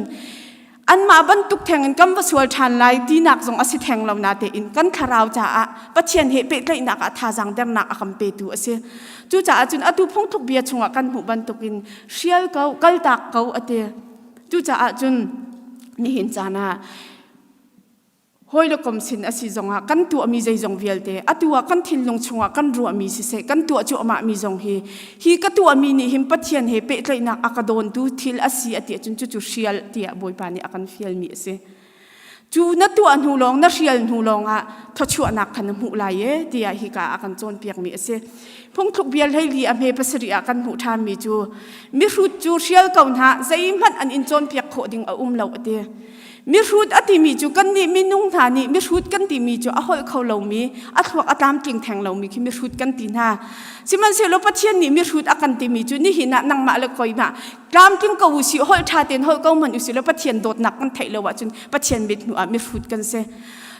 anmah bantuk theng in kan va sual ṭhan lai tinak zong a si theng lo natein kan thlarau caah Pathian he pehtlaihnak ah thazaang dernak a kan petu a si. Cucaah cun atu phungthluk bia chungah kan hmuh bantukin hrial ko, kaltak ko a ti. Cucaah cun nihin caan ah hawi le kom sin a si zongah kan tuahmi zeizong vialte atu ah kan thinlung chungah kan ruahmi siseh kan tuah cuahmahmi zong hi hi ka tuahmi nih hin Pathian he pehtlaihnak a ka dawntu thil a si a ti ahcun cucu hrial tiah Bawipa nih a kan fialmi a si. Cu na tuah hnu lawng na hrial hnu lawngah thawchuahnak kha na hmuh lai e tiah hika a kan cawnpiakmi a si. Phungthluk bia hleili a hme pasarih ah kan hmuh ṭhanmi cu mihrut cu hrial ko hna zeihmanh an in cawnpiak khawh ding a um lo a ti. Mihrut a timi cu kannih minung hna nih mihrut kan timi cu a holh kho lomi, a thluak a tlamtling theng lomi khi mihrut kan ti hna. Sihmanhsehlaw Pathian nih mihrut a kan timi cu nihin ah nangmah le keimah tlamtling ko usih, holh ṭha tein holh ko hmanh usih law Pathian dawtnak kan theih lo ahcun Pathian mit hnu ah mihrut kan si.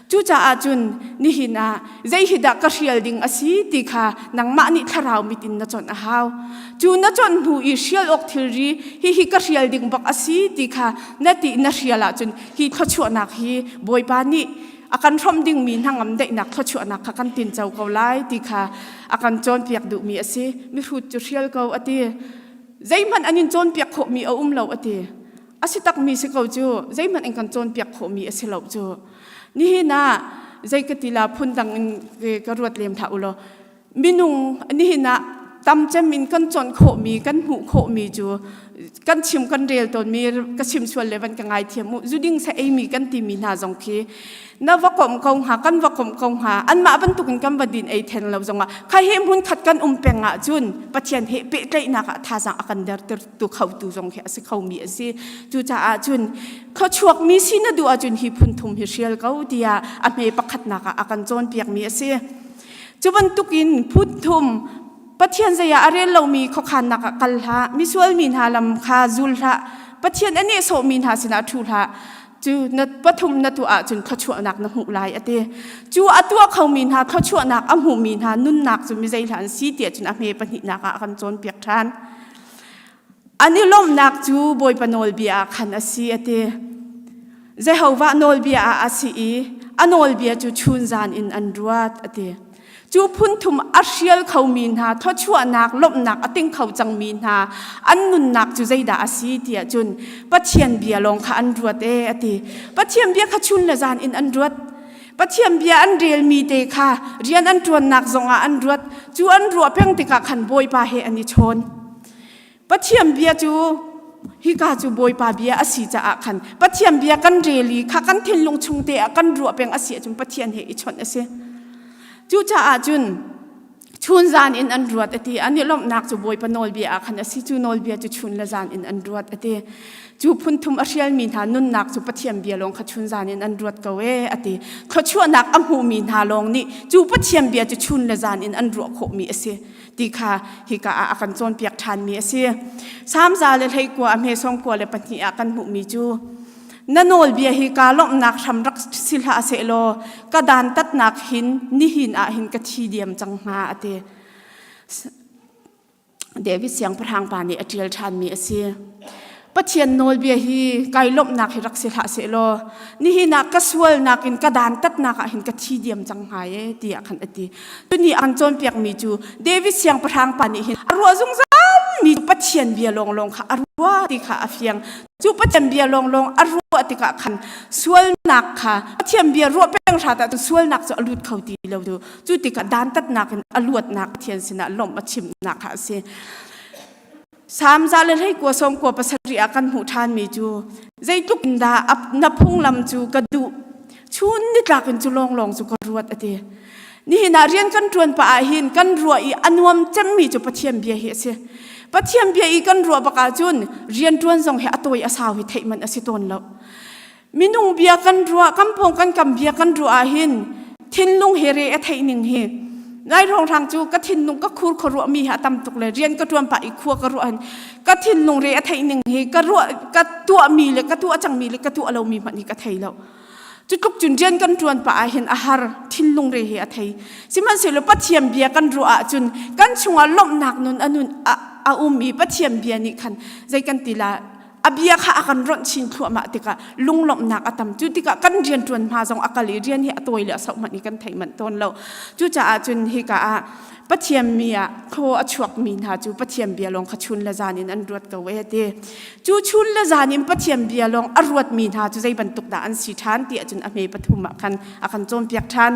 Cucaah cun nihin ah zei hi dah ka hrial ding a si ti kha nangmah nih thlarau mit in na chawnh a hau. Cu na chawnh hnu i hrial awk thilri hihi ka hrial ding bak a si ti kha na ti na hrial ahcun hi thluachuahnak hi Bawipa nih a kan hrawmh dingmi hnangam daihnak thluachuahnak kha kan tinco ko lai ti kha a kan cawnpiak duhmi a si. Mihrut cu hrial ko a ti. Zeihmanh an in cawnpiak khawhmi a um lo a ti. A si takmi si ko cu zeihmanh in kan cawnpiak khawhmi a si lo cu. Nihin ah zei ka ti la phundang in ka ruat lem hlah u law minung nihin ah. Tam cem in kan chawnh khawhmi, kan hmuh khawhmi cu kan chim kan rel tawnmi ka chim sual le van ka ngaithiam u zuding sa eimi kan timi hna zong khi na va komh ko hnga kan va komh ko hnga anmah bantukin kan va din ei then lo zongah kha he hmun khat kan um peng ah cun Pathian he pehtlaihnak ah thazaang a kan derter tu khotu zong khi a si khomi a si. Cucaah cun khuachuakmi si na duh ahcun hi phun thum hi hrial ko tiah a hme pakhatnak ah a kan cawnpiakmi a si. Cu bantukin phun thum Pathian zei ah a rel lomi khuakhannak ah kal hlah, misual mi hna lam kha zul hlah, Pathian a nehsawhmi hna sinah ṭhu hlah. Cu na pathum na tuah ahcun thluachuahnak na hmuh lai a ti. Cu a tuah khomi hna thluachuahnak a hmuhmi hna nunnak cu mi zei hlah an si tiah cun a hme pahnihnak ah a kan cawnpiak ṭhan. An i lawmhnak cu Bawipa nawlbia ah khan a si a ti. Jehovah nawlbia ah a si i a nawlbia cu chunzan in an ruat a ti. Cu phunthum a hrial khomi hna thluachuahnak lawmhnak a ting kho cangmi hna an nunnak cu zeidah a si tiah cun Pathian bia lawng kha an ruat e a ti. Pathian bia kha chun le zan in an ruat. Pathian bia an relmi te kha rian an ṭuannak zongah an ruat. Cu an ruah peng tikah khan Bawipa he an i chawn. Pathian bia cu hika cu Bawipa bia a si caah khan Pathian bia kan rel i kha kan thinlung chung te ah kan ruah peng a si ahcun Pathian he i chawnh a si. Cucaah cun chun zan in an ruat a ti. An i lawmhnak cu Bawipa nawlbia ah khan a si. Cu nawlbia cu chun le zan in an ruat a ti. Cu phunthum a hrialmi hna nunnak cu Pathian bia lawng kha chun zan in an ruat ko ee a ti. Thluachuahnak a hmuhmi hna lawng nih cu Pathian bia cu chun le zan in an ruah khawhmi a si. ti kha hika ah a kan cawnpiak ṭhanmi a si. Samza le hleikua a hme sawmkua le pahnih ah kan hmuhmi cu na nawlbia hi kaa lawmhnak hram rak si hlah sehlaw ka dantatnak hin nihin ah hin ka thi diam cang hnga a ti. David siangpahrang pa nih a ṭial ṭhanmi a si. Pathian nawlbia hi kai lawmhnak hi rak si hlah sehlaw nihin ah ka sualnak in ka dantatnak ah hin ka thi diam cang hnga e tiah khan a ti. Tuni an cawnpiakmi cu David siangpahrang pa nih hin a ruah zungzal mi Pathian bia lawnglawng kha a ruah ti kha a fiang. Cu Pathian bia lawnglawng a ruah tikah khan sualnak kha Pathian bia ruah peng hrat ahcun sualnak cu a lut kho ti lo cu. Cu tikah dantatnak in a luatnak Pathian sinah lawmh a chimnak kha a si. Salm za le hlei kua sawm kua pasarih ah kan hmuh ṭhanmi cu zeitluk in dah na phunglam cu ka duh chun nitlak in cu lawnglawng cu ka ruat a ti. Nihin ah rian kan ṭuan pah ah hin kan ruah i a nuam cemmi cu Pathian bia hi a si. Pathian bia i kan ruah bak ahcun rian ṭuan zong hi a tawi a sau hi theih manh a si tawn lo. Minung bia kan ruah, kan pawng kan kam bia kan ruah ah hin thinlung he re a theih ning hi nai hrang cu ka thinlung ka khur kho ruah mi hi a tam tuk le rian ka tuan pah i khua ka ruah hin ka thinlung re a theih ning hi ka ruah ka tuah mi le ka tuah cang mi le ka tuah lo mi hmanh hi ka thei lo. Cu tluk cun rian kan tuan pah ah hin a har thinlung re hi a thei. Sihmanhsehlaw Pathian bia kan ruah ahcun kan chungah lawmhnak nun a nun a, a um i Pathian bia nih khan zei kan ti la a bia kha a kan ronh chin thluahmah tikah lunglawmhnak a tam cu tikah kan rianṭuan hma zong a kal i rian hi a tawi le a sauh hmanh hi kan theih manh tawn lo cucaah cun hika ah Pathian mi ah thaw a chuakmi hna cu Pathian bia lawng kha chun le zan in an ruat ko e ti cu chun le zan in Pathian bia lawng a ruatmi hna cu zei bantuk dah an si ṭhan ti ahcun a hme pathum ah khan a kan cawnpiak ṭhan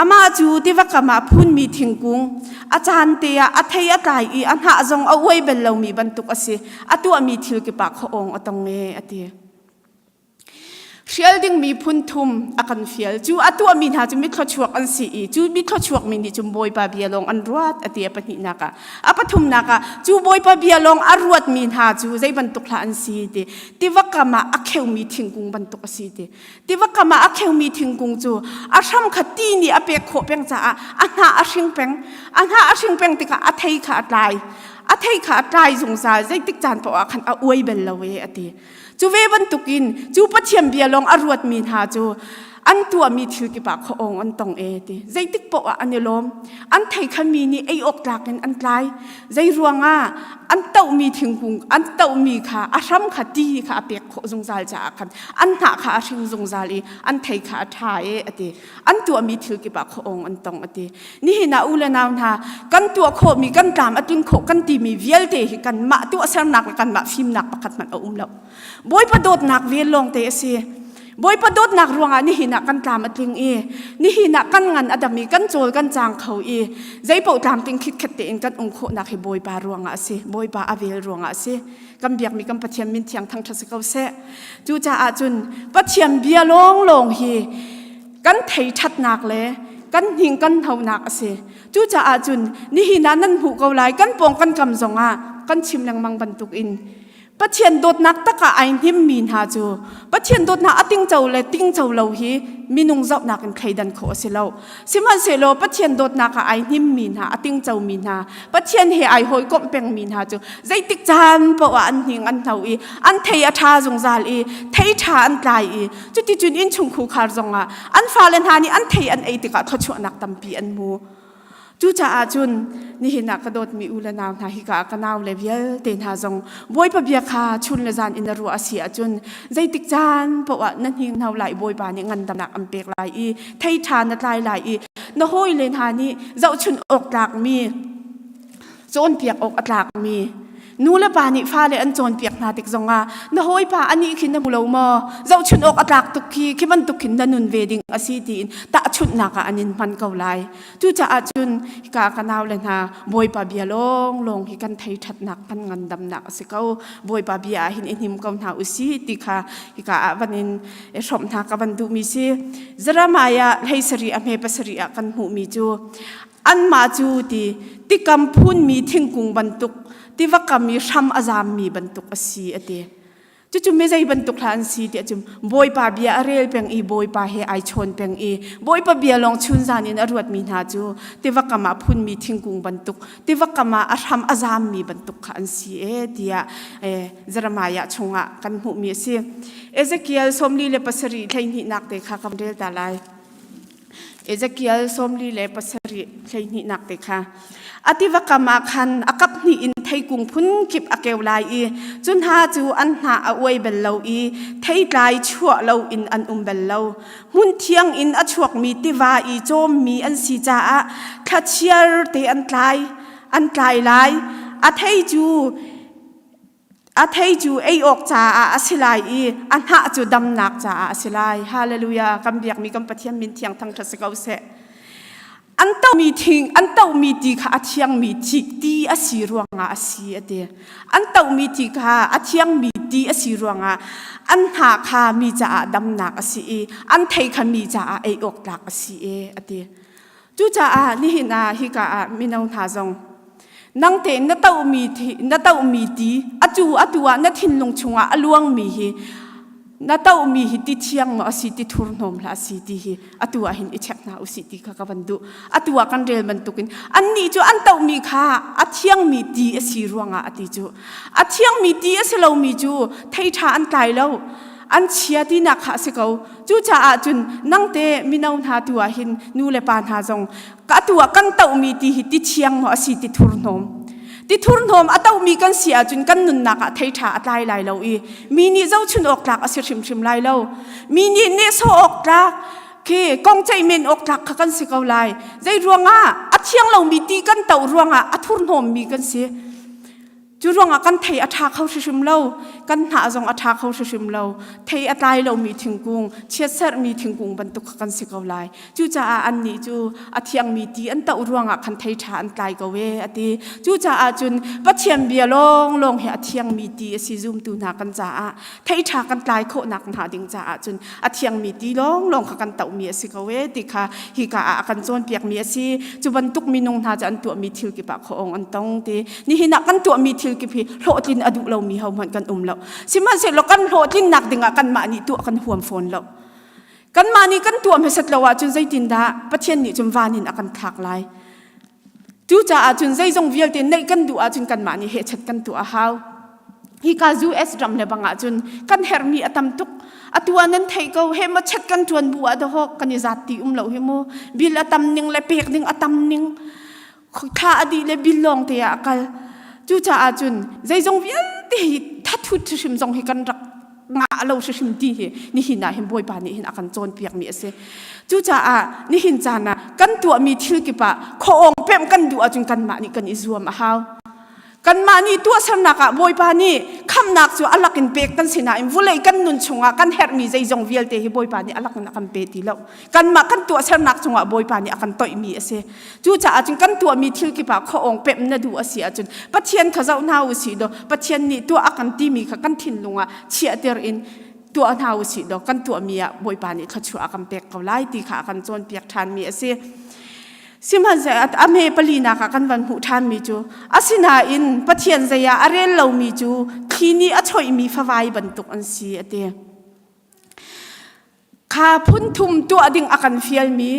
amah cu tiva kam ah phunmi thingkung a caan te ah a thei a tlai i a hnah zong a uai bal lomi bantuk a si a tuahmi thil kip ah khuaawng a tong e a ti. Hrial dingmi phun thum a kan fial. Cu a tuahmi hna cu mithluachuak an si i cu mithluachuak mi nih cun Bawipa bia lawng an ruat a ti a pahnihnak ah. A pathumnak ah cu Bawipa bia lawng a ruatmi hna cu zei bantuk hlah an si ti. Tiva kam ah a kheumi thingkung bantuk a si ti. Tiva kam ah a kheumi thingkung cu a hram kha ti nih a pek khawh peng caah a hnah a hring peng. A hnah a hring peng tikah a thei kha a tlai. A thei kha a tlai zungzal zeitik caan paoh ah khan a uai bal lo e a ti. Cu ve bantukin cu Pathian bia lawng a ruatmi hna cu an tuahmi thil kip ah khuaawng an tong e ti. Zeitik paoh ah an i lawm. An thei kha mi nih ei awk tlak in an tlai. Zei ruangah an tohmi thingkung an tohmi kha a hram kha ti kha a pek khawh zungzal caah khan an hnah kha a hring zungzal i an thei kha a ṭha e a ti. An tuahmi thil kip ah khuaawng an tong a ti. Nihin ah u le nau hna kan tuah khawhmi kan tlam a tlin khawh kan timi vialte hi kanmah tuahsernak le kanmah fimnak pakhat hmanh a um lo. Bawipa dawtnak vel lawng te a si. Bawipa dawtnak ruangah nihin ah kan tlam a tling i nihin ah kan ngan a dam i kan cawl kan cang kho i zeipaoh tlamtling khitkhet tein kan um khawhnak hi Bawipa ruangah a si. Bawipa a vel ruangah a si. Kan biakmi kan Pathian min thiang thangṭhat si ko seh. Cucaah cun Pathian bia lawnglawng hi kan thei ṭhatnak le kan hning kan hnonak a si. Cucaah cun nihin ah nan hmuh ko lai kan pawng kan kam zongah kan chim lengmang bantukin Pathian dawtnak tak ah ai hnimmi hna cu Pathian dawtnak a tingco le tingco lo hi minung zohnak in thleidan khawh a si lo. Sihmanhsehlaw Pathian dawtnak ah ai hnimmi hna, a tingcomi hna, Pathian he ai hawikomh pengmi hna cu zeitik caan paoh ah an hning an hno i an thei a ṭha zungzal i thei ṭha an tlai i cuticun innchung khukhar zongah an fale hna nih an thei an ei tikah thluachuahnak tampi an hmu. Cucaah cun nihin ah ka dawtmi u le nau hna hika ah ka nau le vialte hna zong Bawipa bia kha chun le zan in na ruah a si ahcun zeitik caan paoh ah na hninghno lai Bawipa nih ngandamnak an pek lai i thei ṭha na tlai lai i na hawile hna nih zohchun awk tlakmi cawnpiak awk a tlakmi nu le pa nih fale an cawnpiak hna tik zongah na hawipa anih khi na hmu lo maw zohchun awk a tlak tuk khi khi bantuk khin na nun ve ding a si tiin tahchunhnak ah an in hman ko lai Cucaah cun hika ka naule hna Bawipa bia lawnglawng hi kan thei ṭhatnak kan ngandamnak a si ko. Bawipa bia ah hin i hnim ko hna usih ti kha hika ah van in i hrawmh hna ka van duhmi si. Jeremiah hlei sarih a hme pasarih ah kan hmuhmi cu anmah cu ti tikam phunmi thingkung bantuk tiva kam i hram a zammi bantuk a si a ti. Cucu mi zei bantuk hlah an si tiah cun Bawipa bia a rel peng i Bawipa he ai chawn peng i Bawipa bia lawng chunzan in a ruatmi hna cu tiva kam ah phunmi thingkung bantuk tiva kam ah a hram a zammi bantuk kha an si e tiah Jeremiah chungah kan hmuhmi a si. Ezekiel 47 hleihnihnak te kha kan rel ta lai. Ezekiel 47 hleihnihnak te kha a tiva kam ah khan a kap hnih in theikung phun kip a keu lai i cu hna cu an hnah a uai bal lo i theitlai chuah lo in an um bal lo hmun thiang in a chuakmi tiva i cawmmi an si caah thlachiar te an tlai an tlai lai a thei cu A thei cu ei awk caah a si lai i a hnah cu damnak caah a si lai. Hallelujah! Kan biakmi kan Pathian min thiang thangṭhat si ko seh. An tohmi thing, an tohmi ti kha a thiangmi thi ti a si ruangah a si a ti. An tohmi ti kha a thiangmi ti a si ruangah an hnah kha mi caah damnak a si i an thei kha mi caah ei awk tlak a si e a ti. Cucaah nihin ah hika ah mino hna zong nang tein na tohmi na tohmi ti atu atu ah na thinlung chungah a luangmi hi na tohmi hi ti thiang maw a si ti thurhnawm hlah a si ti hi atu ah hin i check hna usih ti kha ka van duh atu ah kan rel bantukin annih cu an tohmi kha a thiangmi ti a si ruangah a ti cu a thiangmi ti a si lomi cu thei ṭha an tlai lo an chia tinak kha a si ko Cucaah cun nangte mino hna tu ah hin nu le pa hna zong atu ah kan tohmi ti hi ti thiang maw a si ti thurhnawm ti thurhnawm a tohmi kan si ahcun kan nunnak ah thei ṭha a tlai lai lo i mi nih zohchun awk tlak a si hrimhrim lai lo mi nih nehsawh awk tlak khi kong ceih men awk tlak kha kan si ko lai zei ruangah a thiang lomi ti kan toh ruangah a thurhnawmmi kan si Cu ruangah kan thei a ṭha kho hrimhrim lo, kan hnah zong a ṭha kho hrimhrim lo. Thei a tlai lomi thingkung, chiatserhmi thingkung bantuk kha kan si ko lai. Cucaah annih cu a thiangmi ti an toh ruangah khan thei ṭha an tlai ko e, a ti. Cucaah cun Pathian bia lawnglawng hi a thiangmi ti a si zumtu hna kan caah thei ṭha kan tlai khawhnak hnga ding caah cun a thiangmi ti lawnglawng kha kan tohmi a si ko e ti kha hika ah a kan cawnpiakmi a si. Cu bantuk minung hna cu an tuahmi thil kip ah khuaawng an tong ti. Nihin ah kan tuahmi thil kip hi hlawhtlin a duh lomi hohmanh kan um lo. Sihmanhsehlaw kan hlawhtlinnak dingah kanmah nih tuah kan huam fawn lo. Kanmah nih kan tuah hmasat lo ahcun zeitindah Pathian nih cun van in a kan thlak lai. Cucaah cun zeizong vialte neih kan duh ahcun kanmah nih hehchat kan tuah a hau. Hika US ram le bang ahcun kan herhmi a tam tuk. Atu ah nan theih ko he maw chat kan ṭuan bu ah dahawk kan i zat ti um lo hi mu. Bill a tam ning le pek ding a tam ning. Thla a dih le bill lawng te ah a kal. Cucaah cun zeizong vialte hi thathut hrim zong hi kan rak ngah lo hrim ti hi nihin ah hin Bawipa nih hin a kan cawnpiakmi a si. Cucaah nihin caan ah kan tuahmi thil kip ah khuaawng pemh kan duh ahcun kanmah nih kan i zuam a hau. Kanmah nih tuahsernak ah Bawipa nih khamhnak cu a lak in pek kan si nain vulei kan nun chungah kan herhmi zeizong vialte hi Bawipa nih a lak in a kan pe ti lo. Kanmah kan tuahsernak cungah Bawipa nih a kan toihmi a si. Cucaah cun kan tuahmi thil kip ah khuaawng pemh na duh a si ahcun Pathian kha zoh hna u sih law Pathian nih tuah a kan timi kha kan thinlung ah chiahter in tuah hna u sih law kan tuahmi ah Bawipa nih thluachuah a kan pek ko lai ti kha a kan cawnpiak ṭhanmi a si. Sihmanhsehlaw a hme palinak ah kan van hmuh ṭhanmi cu asinain Pathian zei ah a rel lomi cu thli nih a choihmi favai bantuk an si a ti. Kha phun thum tuah ding a kan fialmi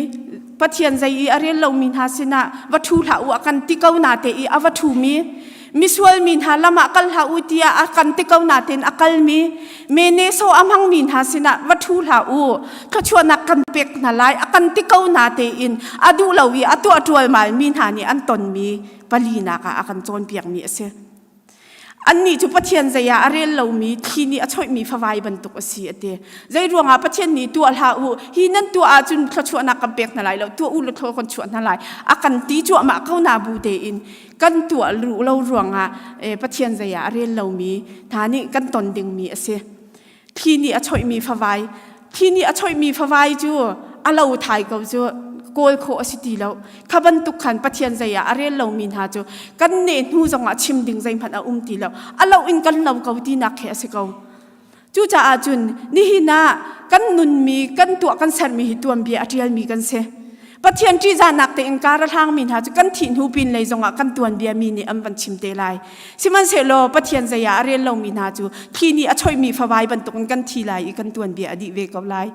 Pathian zei i a rel lomi hna sinah va ṭhu hlah u a kan ti ko na te i a va ṭhumi misual mi hna lam ah kal hlah u tiah a kan ti ko nain a kalmi mene so a hmangmi hna sinah va ṭhu hlah u thluachuahnak kan pek hna lai a kan ti ko na tein a duh lo i a tuah ṭualmal mi hna nih an tonmi palinak ah a kan cawnpiakmi a si. Annih cu Pathian zei ah a rel lomi thli nih a choihmi favai bantuk a si a ti. Zei ruangah Pathian nih tuah hlah u, hi nan tuah ahcun thluachuahnak kan pek hna lai lo, tuah u law thlua kan chuah hna lai. A kan ti cuahmah ko na bu tein kan tuah lo ruangah Pathian zei ah a rel lomi hna nih kan ton dingmi a si. Thli nih a choihmi favai, thli nih a choihmi favai cu a lo thai ko cu kawl khawh a si ti lo. Kha bantuk khan Pathian zei ah a rel lomi hna cu kan neh hnu zongah chim ding zeihmanh a um ti lo. A lo in kan lo ko tinak khi a si ko. Cucaah cun nihin ah kan nunmi, kan tuah kan sermi hi tuanbia a ṭialmi kan si. Pathian ṭihzahnak tein kar a hlangmi hna cu kan thih hnu pin lei zongah kan tuanbia mi nih an van chim te lai. Sihmanhsehlaw Pathian zei ah a rel lomi hna cu thli nih a choihmi favai bantukin kan thi lai i kan tuanbia a dih ve ko lai.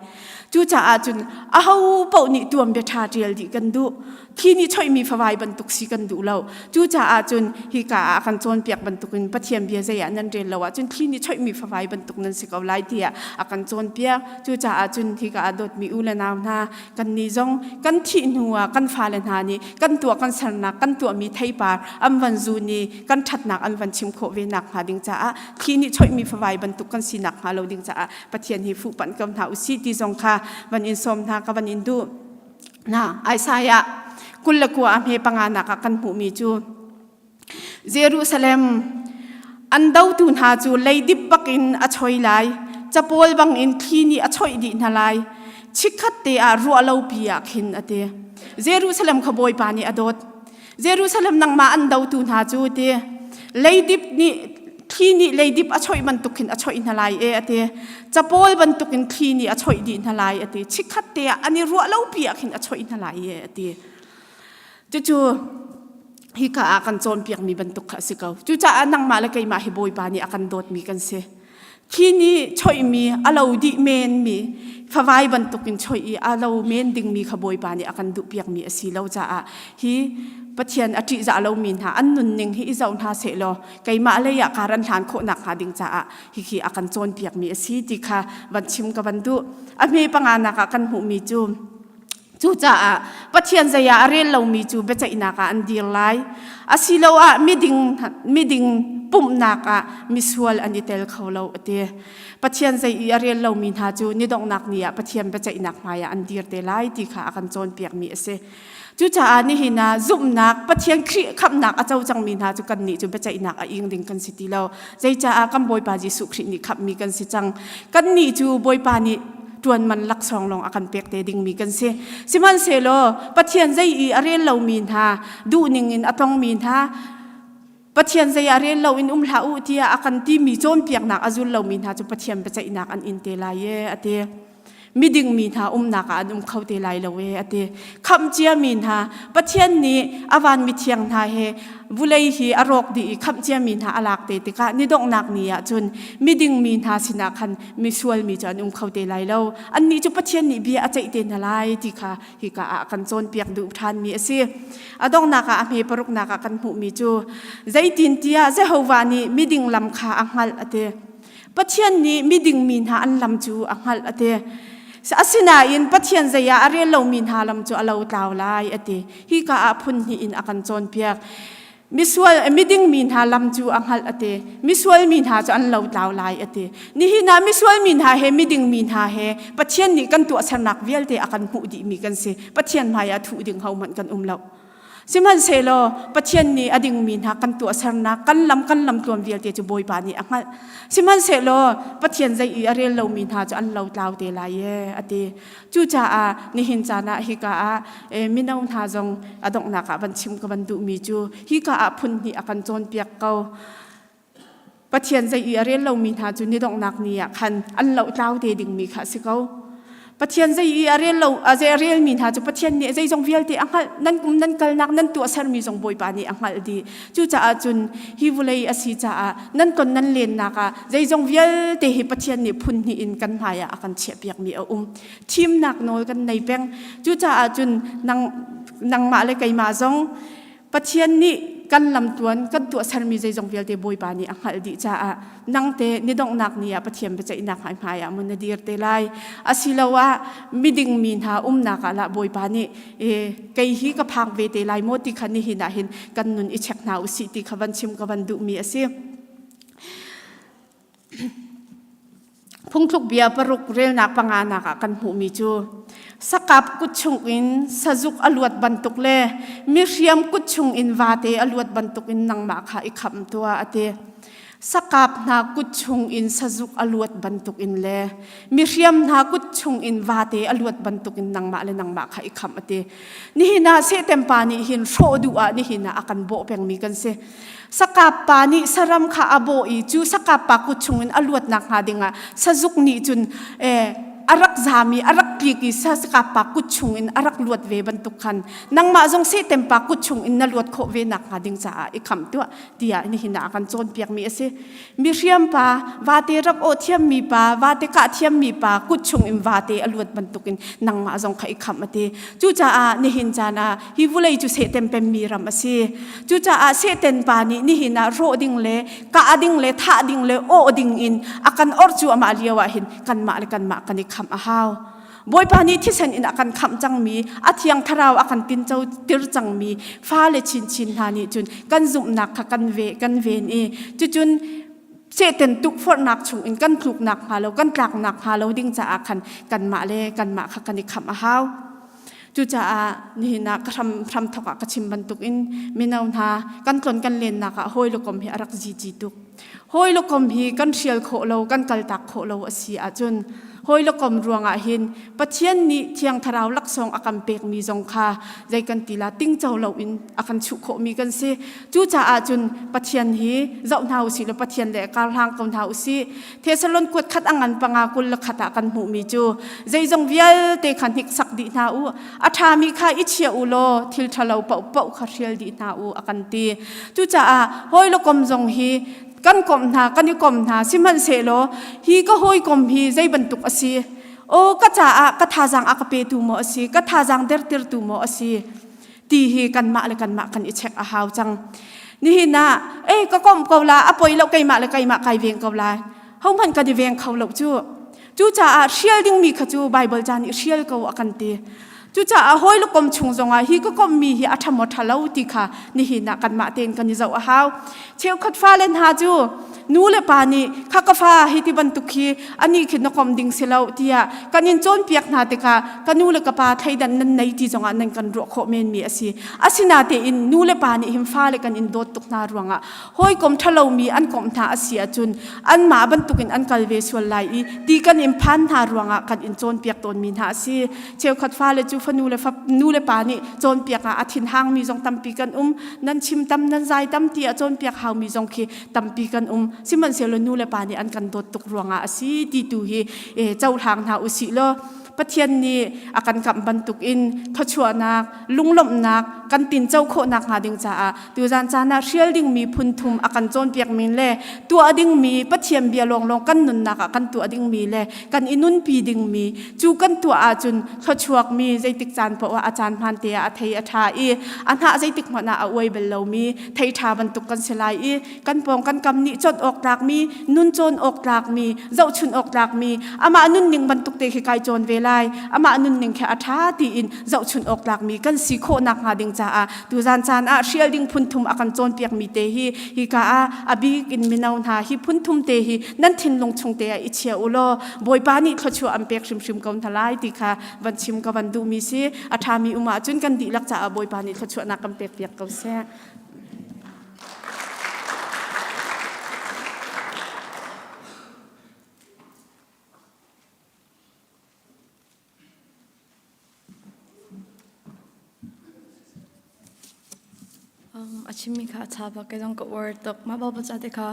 Cucaah cun aho paoh nih tuanbia ṭha ṭial dih kan duh. Thli nih choihmi favai bantuk si kan duh lo. Cucaah cun hika ah a kan cawnpiak bantukin Pathian bia zei ah nan rel lo ahcun thli nih choihmi favai bantuk nan si ko lai tiah a kan cawnpiak. Cucaah cun hika ah dawtmi u le nau hna kannih zong kan thih hnu ah kan fale hna nih kan tuah kan sernak kan tuahmi theipar an van zun i kan ṭhatnak an van chim khawh ve nak hnga ding caah thli nih choihmi favai bantuk kan si nak hnga lo ding caah Pathian hi fuhpanh ko hna usih ti zong kha van in sawm hna ka van in duh. Na Isaiah 29 a hme panga nak ah kan hmuhmi cu Jerusalem an dotu hna cu leidip bakin a choi lai capawl bangin thli nih a choih dih hna lai chikkhat te ah ruah lopi ah khin a ti Jerusalem kha Bawipa nih a dawt Jerusalem nangmah an dotu hna cu ti leidip nih thli nih leidip a choih bantuk khin a choih hna lai e a ti capawl bantukin thli nih a choih dih hna lai a ti chikkhat te ah an i ruah lopi ah khin a choih hna lai e a ti cucu hika ah kan cawnpiakmi bantuk kha a si ko cucaah nangmah le keimah hi Bawipa nih a kan dawtmi kan si Khi nih choihmi a lo dih menmi favai bantukin choih i a lo men dingmi kha Bawipa nih a kan duhpiakmi a si lo caah hi Pathian a ṭihzah lomi hna an nunning hi i zoh hna sehlaw keimah lei ah kar an hlan khawh nakhnga ding caah hihi a kan cawnpiakmi a si ti kha van chim ka van duh. A hme panganak ah kan hmuhmi cu Cucaah Pathian zei ah a rel lomi cu biaceihnak ah an dir lai. Asiloah miding, miding pumhnak ah misual an i tel kho lo a ti. Pathian zei i a rel lomi hna cu ni donghnak ni ah Pathian biaceihnak hmaiah an dir te lai ti kha a kan cawnpiakmi a si. Cucaah nihin ah zumhnak Pathian Khrih khamhnak a co cangmi hna cu kannih cu biaceihnak a ing ding kan si ti lo. Zeicaah kan Bawipa Jesuh Khrih nih khamhmi kan si cang. Kannih cu Bawipa nih ṭuan man laksawng lawng a kan pek te dingmi kan si. Sihmanhsehlaw Pathian zei i a rel lomi hna, duhning in a tongmi hna, Pathian zei ah rel loin um hlah u tiah a kan timi cawnpiaknak a zul lomi hna cu Pathian biaceihnak an in te lai e a ti. Miding mi hna umnak ah an um kho te lai lo e a ti. Khamh ciami hna Pathian nih a van mithiang hna he vulei hi a rawk dih i khamh ciami hna a lak te tikah ni donghnak ni ah cun miding mi hna sinah khan misual mi cu an um kho te lai lo. Annih cu Pathian nih bia a ceih te hna lai ti kha hika ah kan cawnpiak duh ṭhanmi a si. A donghnak ah a hme paruknak ah kan hmuhmi cu zeitintiah Jehovah nih miding lam kha a hngalh a ti. Pathian nih miding mi hna an lam cu a hngalh a ti. Asinain Pathian zei ah a rel lomi hna lam cu a lo tlau lai a ti. Hika ah phun hnih in a kan cawnpiak. Misual miding mi hna lam cu a hngalh a ti. Misual mi hna cu an lotlau lai a ti. Nihin ah misual mi hna he miding mi hna he Pathian nih kan tuahsernak vialte a kan hmuh dihmi kan si. Pathian hmai ah thuh ding hohmanh kan um lo. Sihmanhsehlaw Pathian nih a dingmi hna kan tuahsernak kan lam kan lam tluan vialte cu Bawipa nih a hngalh. Sihmanhsehlaw Pathian zei i a rel lomi hna cu an lotlau te lai e a ti. Cucaah nihin caan ah hika ah mino hna zong a donghnak ah van chim ka van duhmi cu hika ah phun hnih a kan cawnpiak ko. Pathian zei i a rel lomi hna cu ni donghnak ni ah khan an lohtlau te dingmi kha a si ko. Pathian zei i a rel lo a zei a relmi hna cu Pathian nih zeizong vialte a hngalh nan kum nan kalnak nan tuahsermi zong Bawipa nih a hngalh dih. Cucaah cun hi vawlei a si caah nan ton nan lennak ah zeizong vialte hi Pathian nih phun hnih in kan hmai ah a kan chiahpiakmi a um. Thimnak nawl kan nei peng. Cucaah cun nang nangmah le keimah zong Pathian nih kan lamtluan kan tuahsermi zeizong vialte Bawipa nih a hngalh dih caah nangte ni donghnak ni ah Pathian biaceihnak hmai ah mun na dir te lai. Asiloah miding mi hna umnak ah lah Bawipa nih kei hi ka phak ve te lai maw ti kha nihin ah hin kan nun i check hna usih ti kha van chim ka van duhmi a si. Phungthluk bia paruk relnak panganak ah kan hmuhmi cu sakap kut chungin sazuk a luat bantuk le mihriam kut chungin vate a luat bantukin nangmah kha i khamh tuah a ti. Sakap hna kut chungin sazuk a luat bantukin le mihriam hna kut chungin vate a luat bantukin nangmah le nangmah kha i khamh a ti. Nihin ah Satan pa nih hin hrawh duh ah nihin ah a kan bawh pengmi kan si. Sakap pa nih saram kha a bawh i cu sakap pa kut chungin a luat nakhnga dingah sazuk nih cun a rak zam i a rak tlik i sakap pa kut chungin a rak luat ve bantuk khan nangmah zong sehtem pa kut chungin na luat khawh ve nakhnga ding caah i khamh tuah tiah nihin ah a kan cawnpiakmi a si. Mihriam pa, vate rak awh thiammi pa, vate kah thiammi pa kut chungin vate a luat bantukin nangmah zong kha i khamh a ti. Cucaah nihin caan ah hi vulei cu sehtem pemmi ram a si. Cucaah Satan pa nih nihin ah rawh ding le kah ding le thah ding le awh ding in a kan orh cu amah lio ah hin kanmah le kanmah kan i khamh a hau. Bawipa nih thisen in a kan khamh cangmi, a thiang thlarau a kan tinco tir cangmi fale chinchin hna nih cun kan zumhnak kha kan ve kan ven i cucun Satan tukforhnak chung in kan tluknak hnga lo kan tlaknak hnga lo ding caah khan kanmah le kanmah kha kan i khamh a hau. Cucaah nihin ah ka hram hramthok ah ka chim bantukin mino hna kan tlon kan lennak ah hawi le kom hi a rak zici tuk. Hawi le kom hi kan hrial khawh lo, kan kaltak khawh lo a si ahcun hawi le kom ruangah hin Pathian nih Thiang Thlarau laksawng a kan pekmi zong kha zei kan ti la tingco loin a kan chuh khawhmi kan si. Cucaah cun Pathian hi zoh hna usih law Pathian le karhlang ko hna usih. Thesalon kuat khat a ngan panga 21 ah kan hmuhmi cu zeizong vialte kha hniksak dih hna u a ṭhami kha i chia u law thil ṭhalo paohpaoh kha hrial dih hna u a kan ti. Cucaah hawi le kom zong hi kan komh hna kan i kom hna sihmanhsehlaw hi ka hawikom hi zei bantuk a si aw ka caah ka thazaang a ka petu maw a si ka thazaang dertirtu maw a si ti hi kanmah le kanmah kan i check a hau cang nihin ah ei ka komh ko la a poi lo keimah le keimah kai veng ko lai hohmanh kan i veng kho lo cu cucaah hrial dingmi kha cu Bible ca nih hrial ko a kan ti cucaah hawi le kom chung zongah hi ka kommi hi a ṭha maw ṭha lo ti kha nihin ah kanmah tein kan i zoh a hau cheukhat fale hna cu nu le pa nih kha ka fa hi ti bantuk hi ani khi na kom ding si lo tiah kan in cawnpiak hna tikah ka nu le ka pa thleidan nan nei ti zongah nan kan ruah khawh menmi a si asinatein nu le pa nih hin fale kan in dawt tuk hna ruangah hawikom ṭhalomi an komh hna a si ahcun anmah bantukin an kal ve sual lai i ti kan in phan hna ruangah kan in cawnpiak tawnmi hna a si cheukhat fale cu fanu le nu le pa nih cawnpiak ah a thinhangmi zong tampi kan um nan chim tam nan zai tam ti a cawnpiak haumi zong khi tampi kan um sihmanhsehlaw nu le pa nih an kan dawt tuk ruangah a si ti tu hi cohlang hna usih law Pathian nih a kan kamh bantukin thawchuahnak lunglawmhnak kan tinco khawhnak hnga ding caah tuzan caan ah hrial dingmi phun thum a kan cawnpiakmi le tuah dingmi Pathian bia lawnglawng kan nunnak ah kan tuah dingmi le kan i nunpi dingmi cu kan tuah ahcun thluachuakmi zeitik caan paoh ah a caan hmaan te ah a thei a ṭha i a hnah zeitik hmanh ah a uai bal lomi thei ṭha bantuk kan si lai i kan pawng kan kam nih cawn awk tlakmi nun cawn awk tlakmi zohchun awk tlakmi amah nunning bantuk te khi kai cawn ve lai. lai. Amah nunning khi a ṭha tiin zohchun awk tlakmi kan si khawh nakhnga ding caah tuzan caan ah hrial ding phunthum a kan cawnpiakmi te hi hika ah a bik in mino hna hi phunthum te hi nan thinlung chung te ah i chia u law Bawipa nih thluachuah an pek hrimhrim ko hna lai ti kha van chim ka van duhmi si. A ṭhami um ahcun kan dihlak caah Bawipa nih thluachuahnak kan pek piak ko seh. Um, a chimmi kha a ṭha bak kei zong ka uar tuk. Mah Baibal ca te kha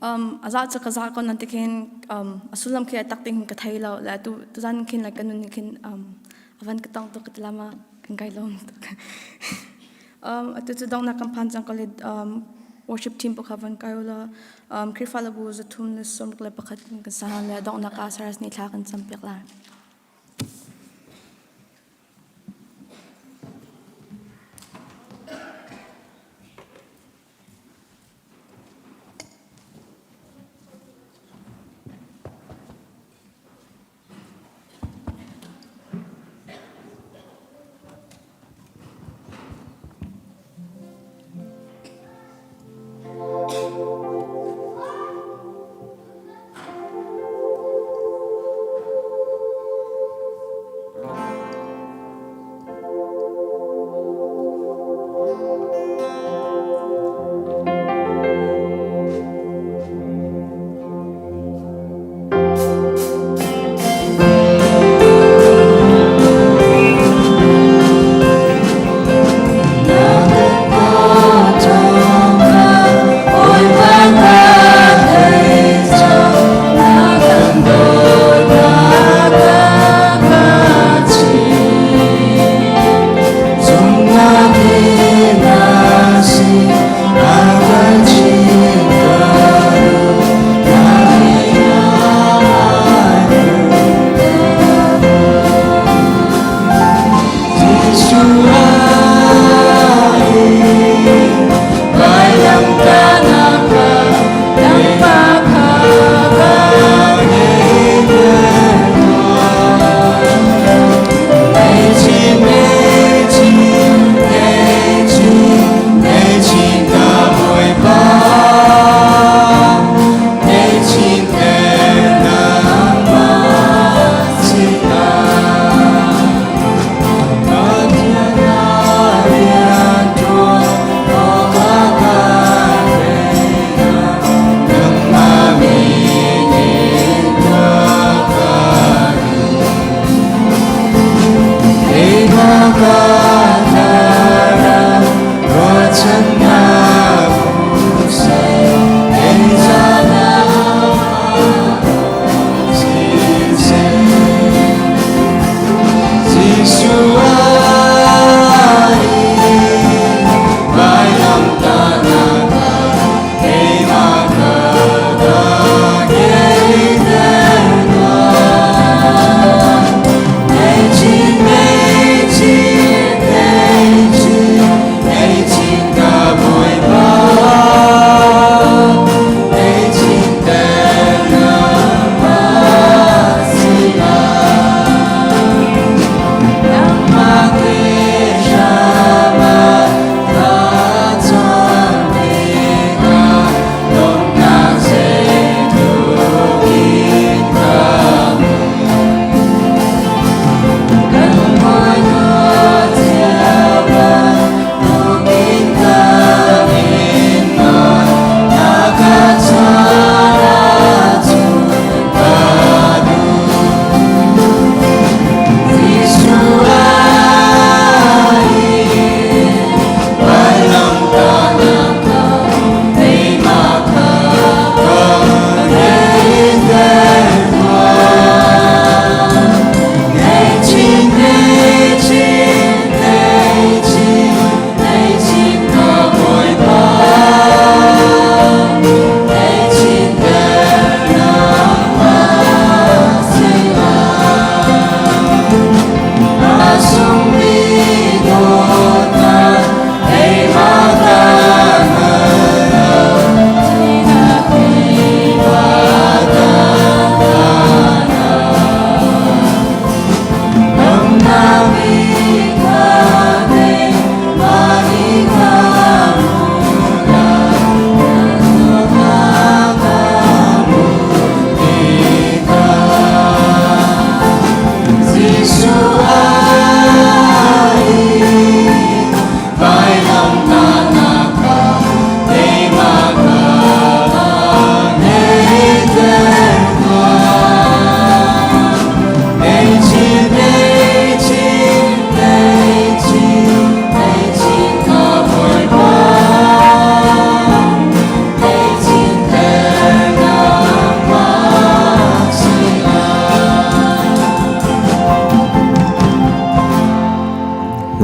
um, a za cu ka za ko nan ti khin um, a sullam khi a tak ding ka thei lo le tu tuzan khin like ka nun khin um, a van ka tong tuk ka ti lama kan kai lawm tuk. um, atu cu donghnak kan phan cang ko le um, worship team pakhat van kai ula um, Khrihfa labu zathum le sawmruk le pakhat kan sa le donghnak ah Saras nih thla kan cam piak lai.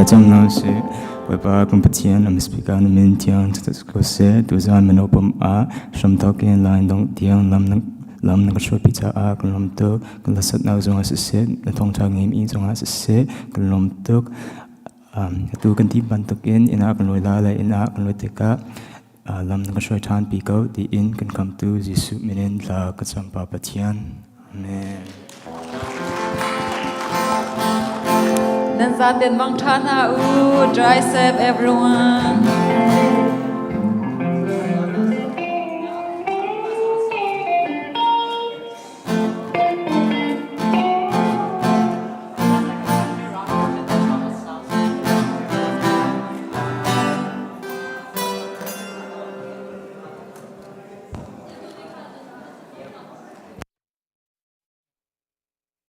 Thlacam hna usih. Bawipa kan Pathian a speaker na min thiang ko seh. Tuzaan mino pumh ah hramthawk in line dongh tiang lam na lam na ka hruaipi caah kan lawm tuk. Kan hlasatnak zongah siseh, na thawngṭha ngeimi zongah siseh, kan lawm tuk. Atu kan ti bantukin inn ah kan lawi la le inn ah kan lawi tikah lam na ka hruai ṭhan pi ko tiin kan khamtu Jesuh min in thla ka cam Pa Pathian. Amen. Nan zaten mang ṭha hna u. Drive safe everyone.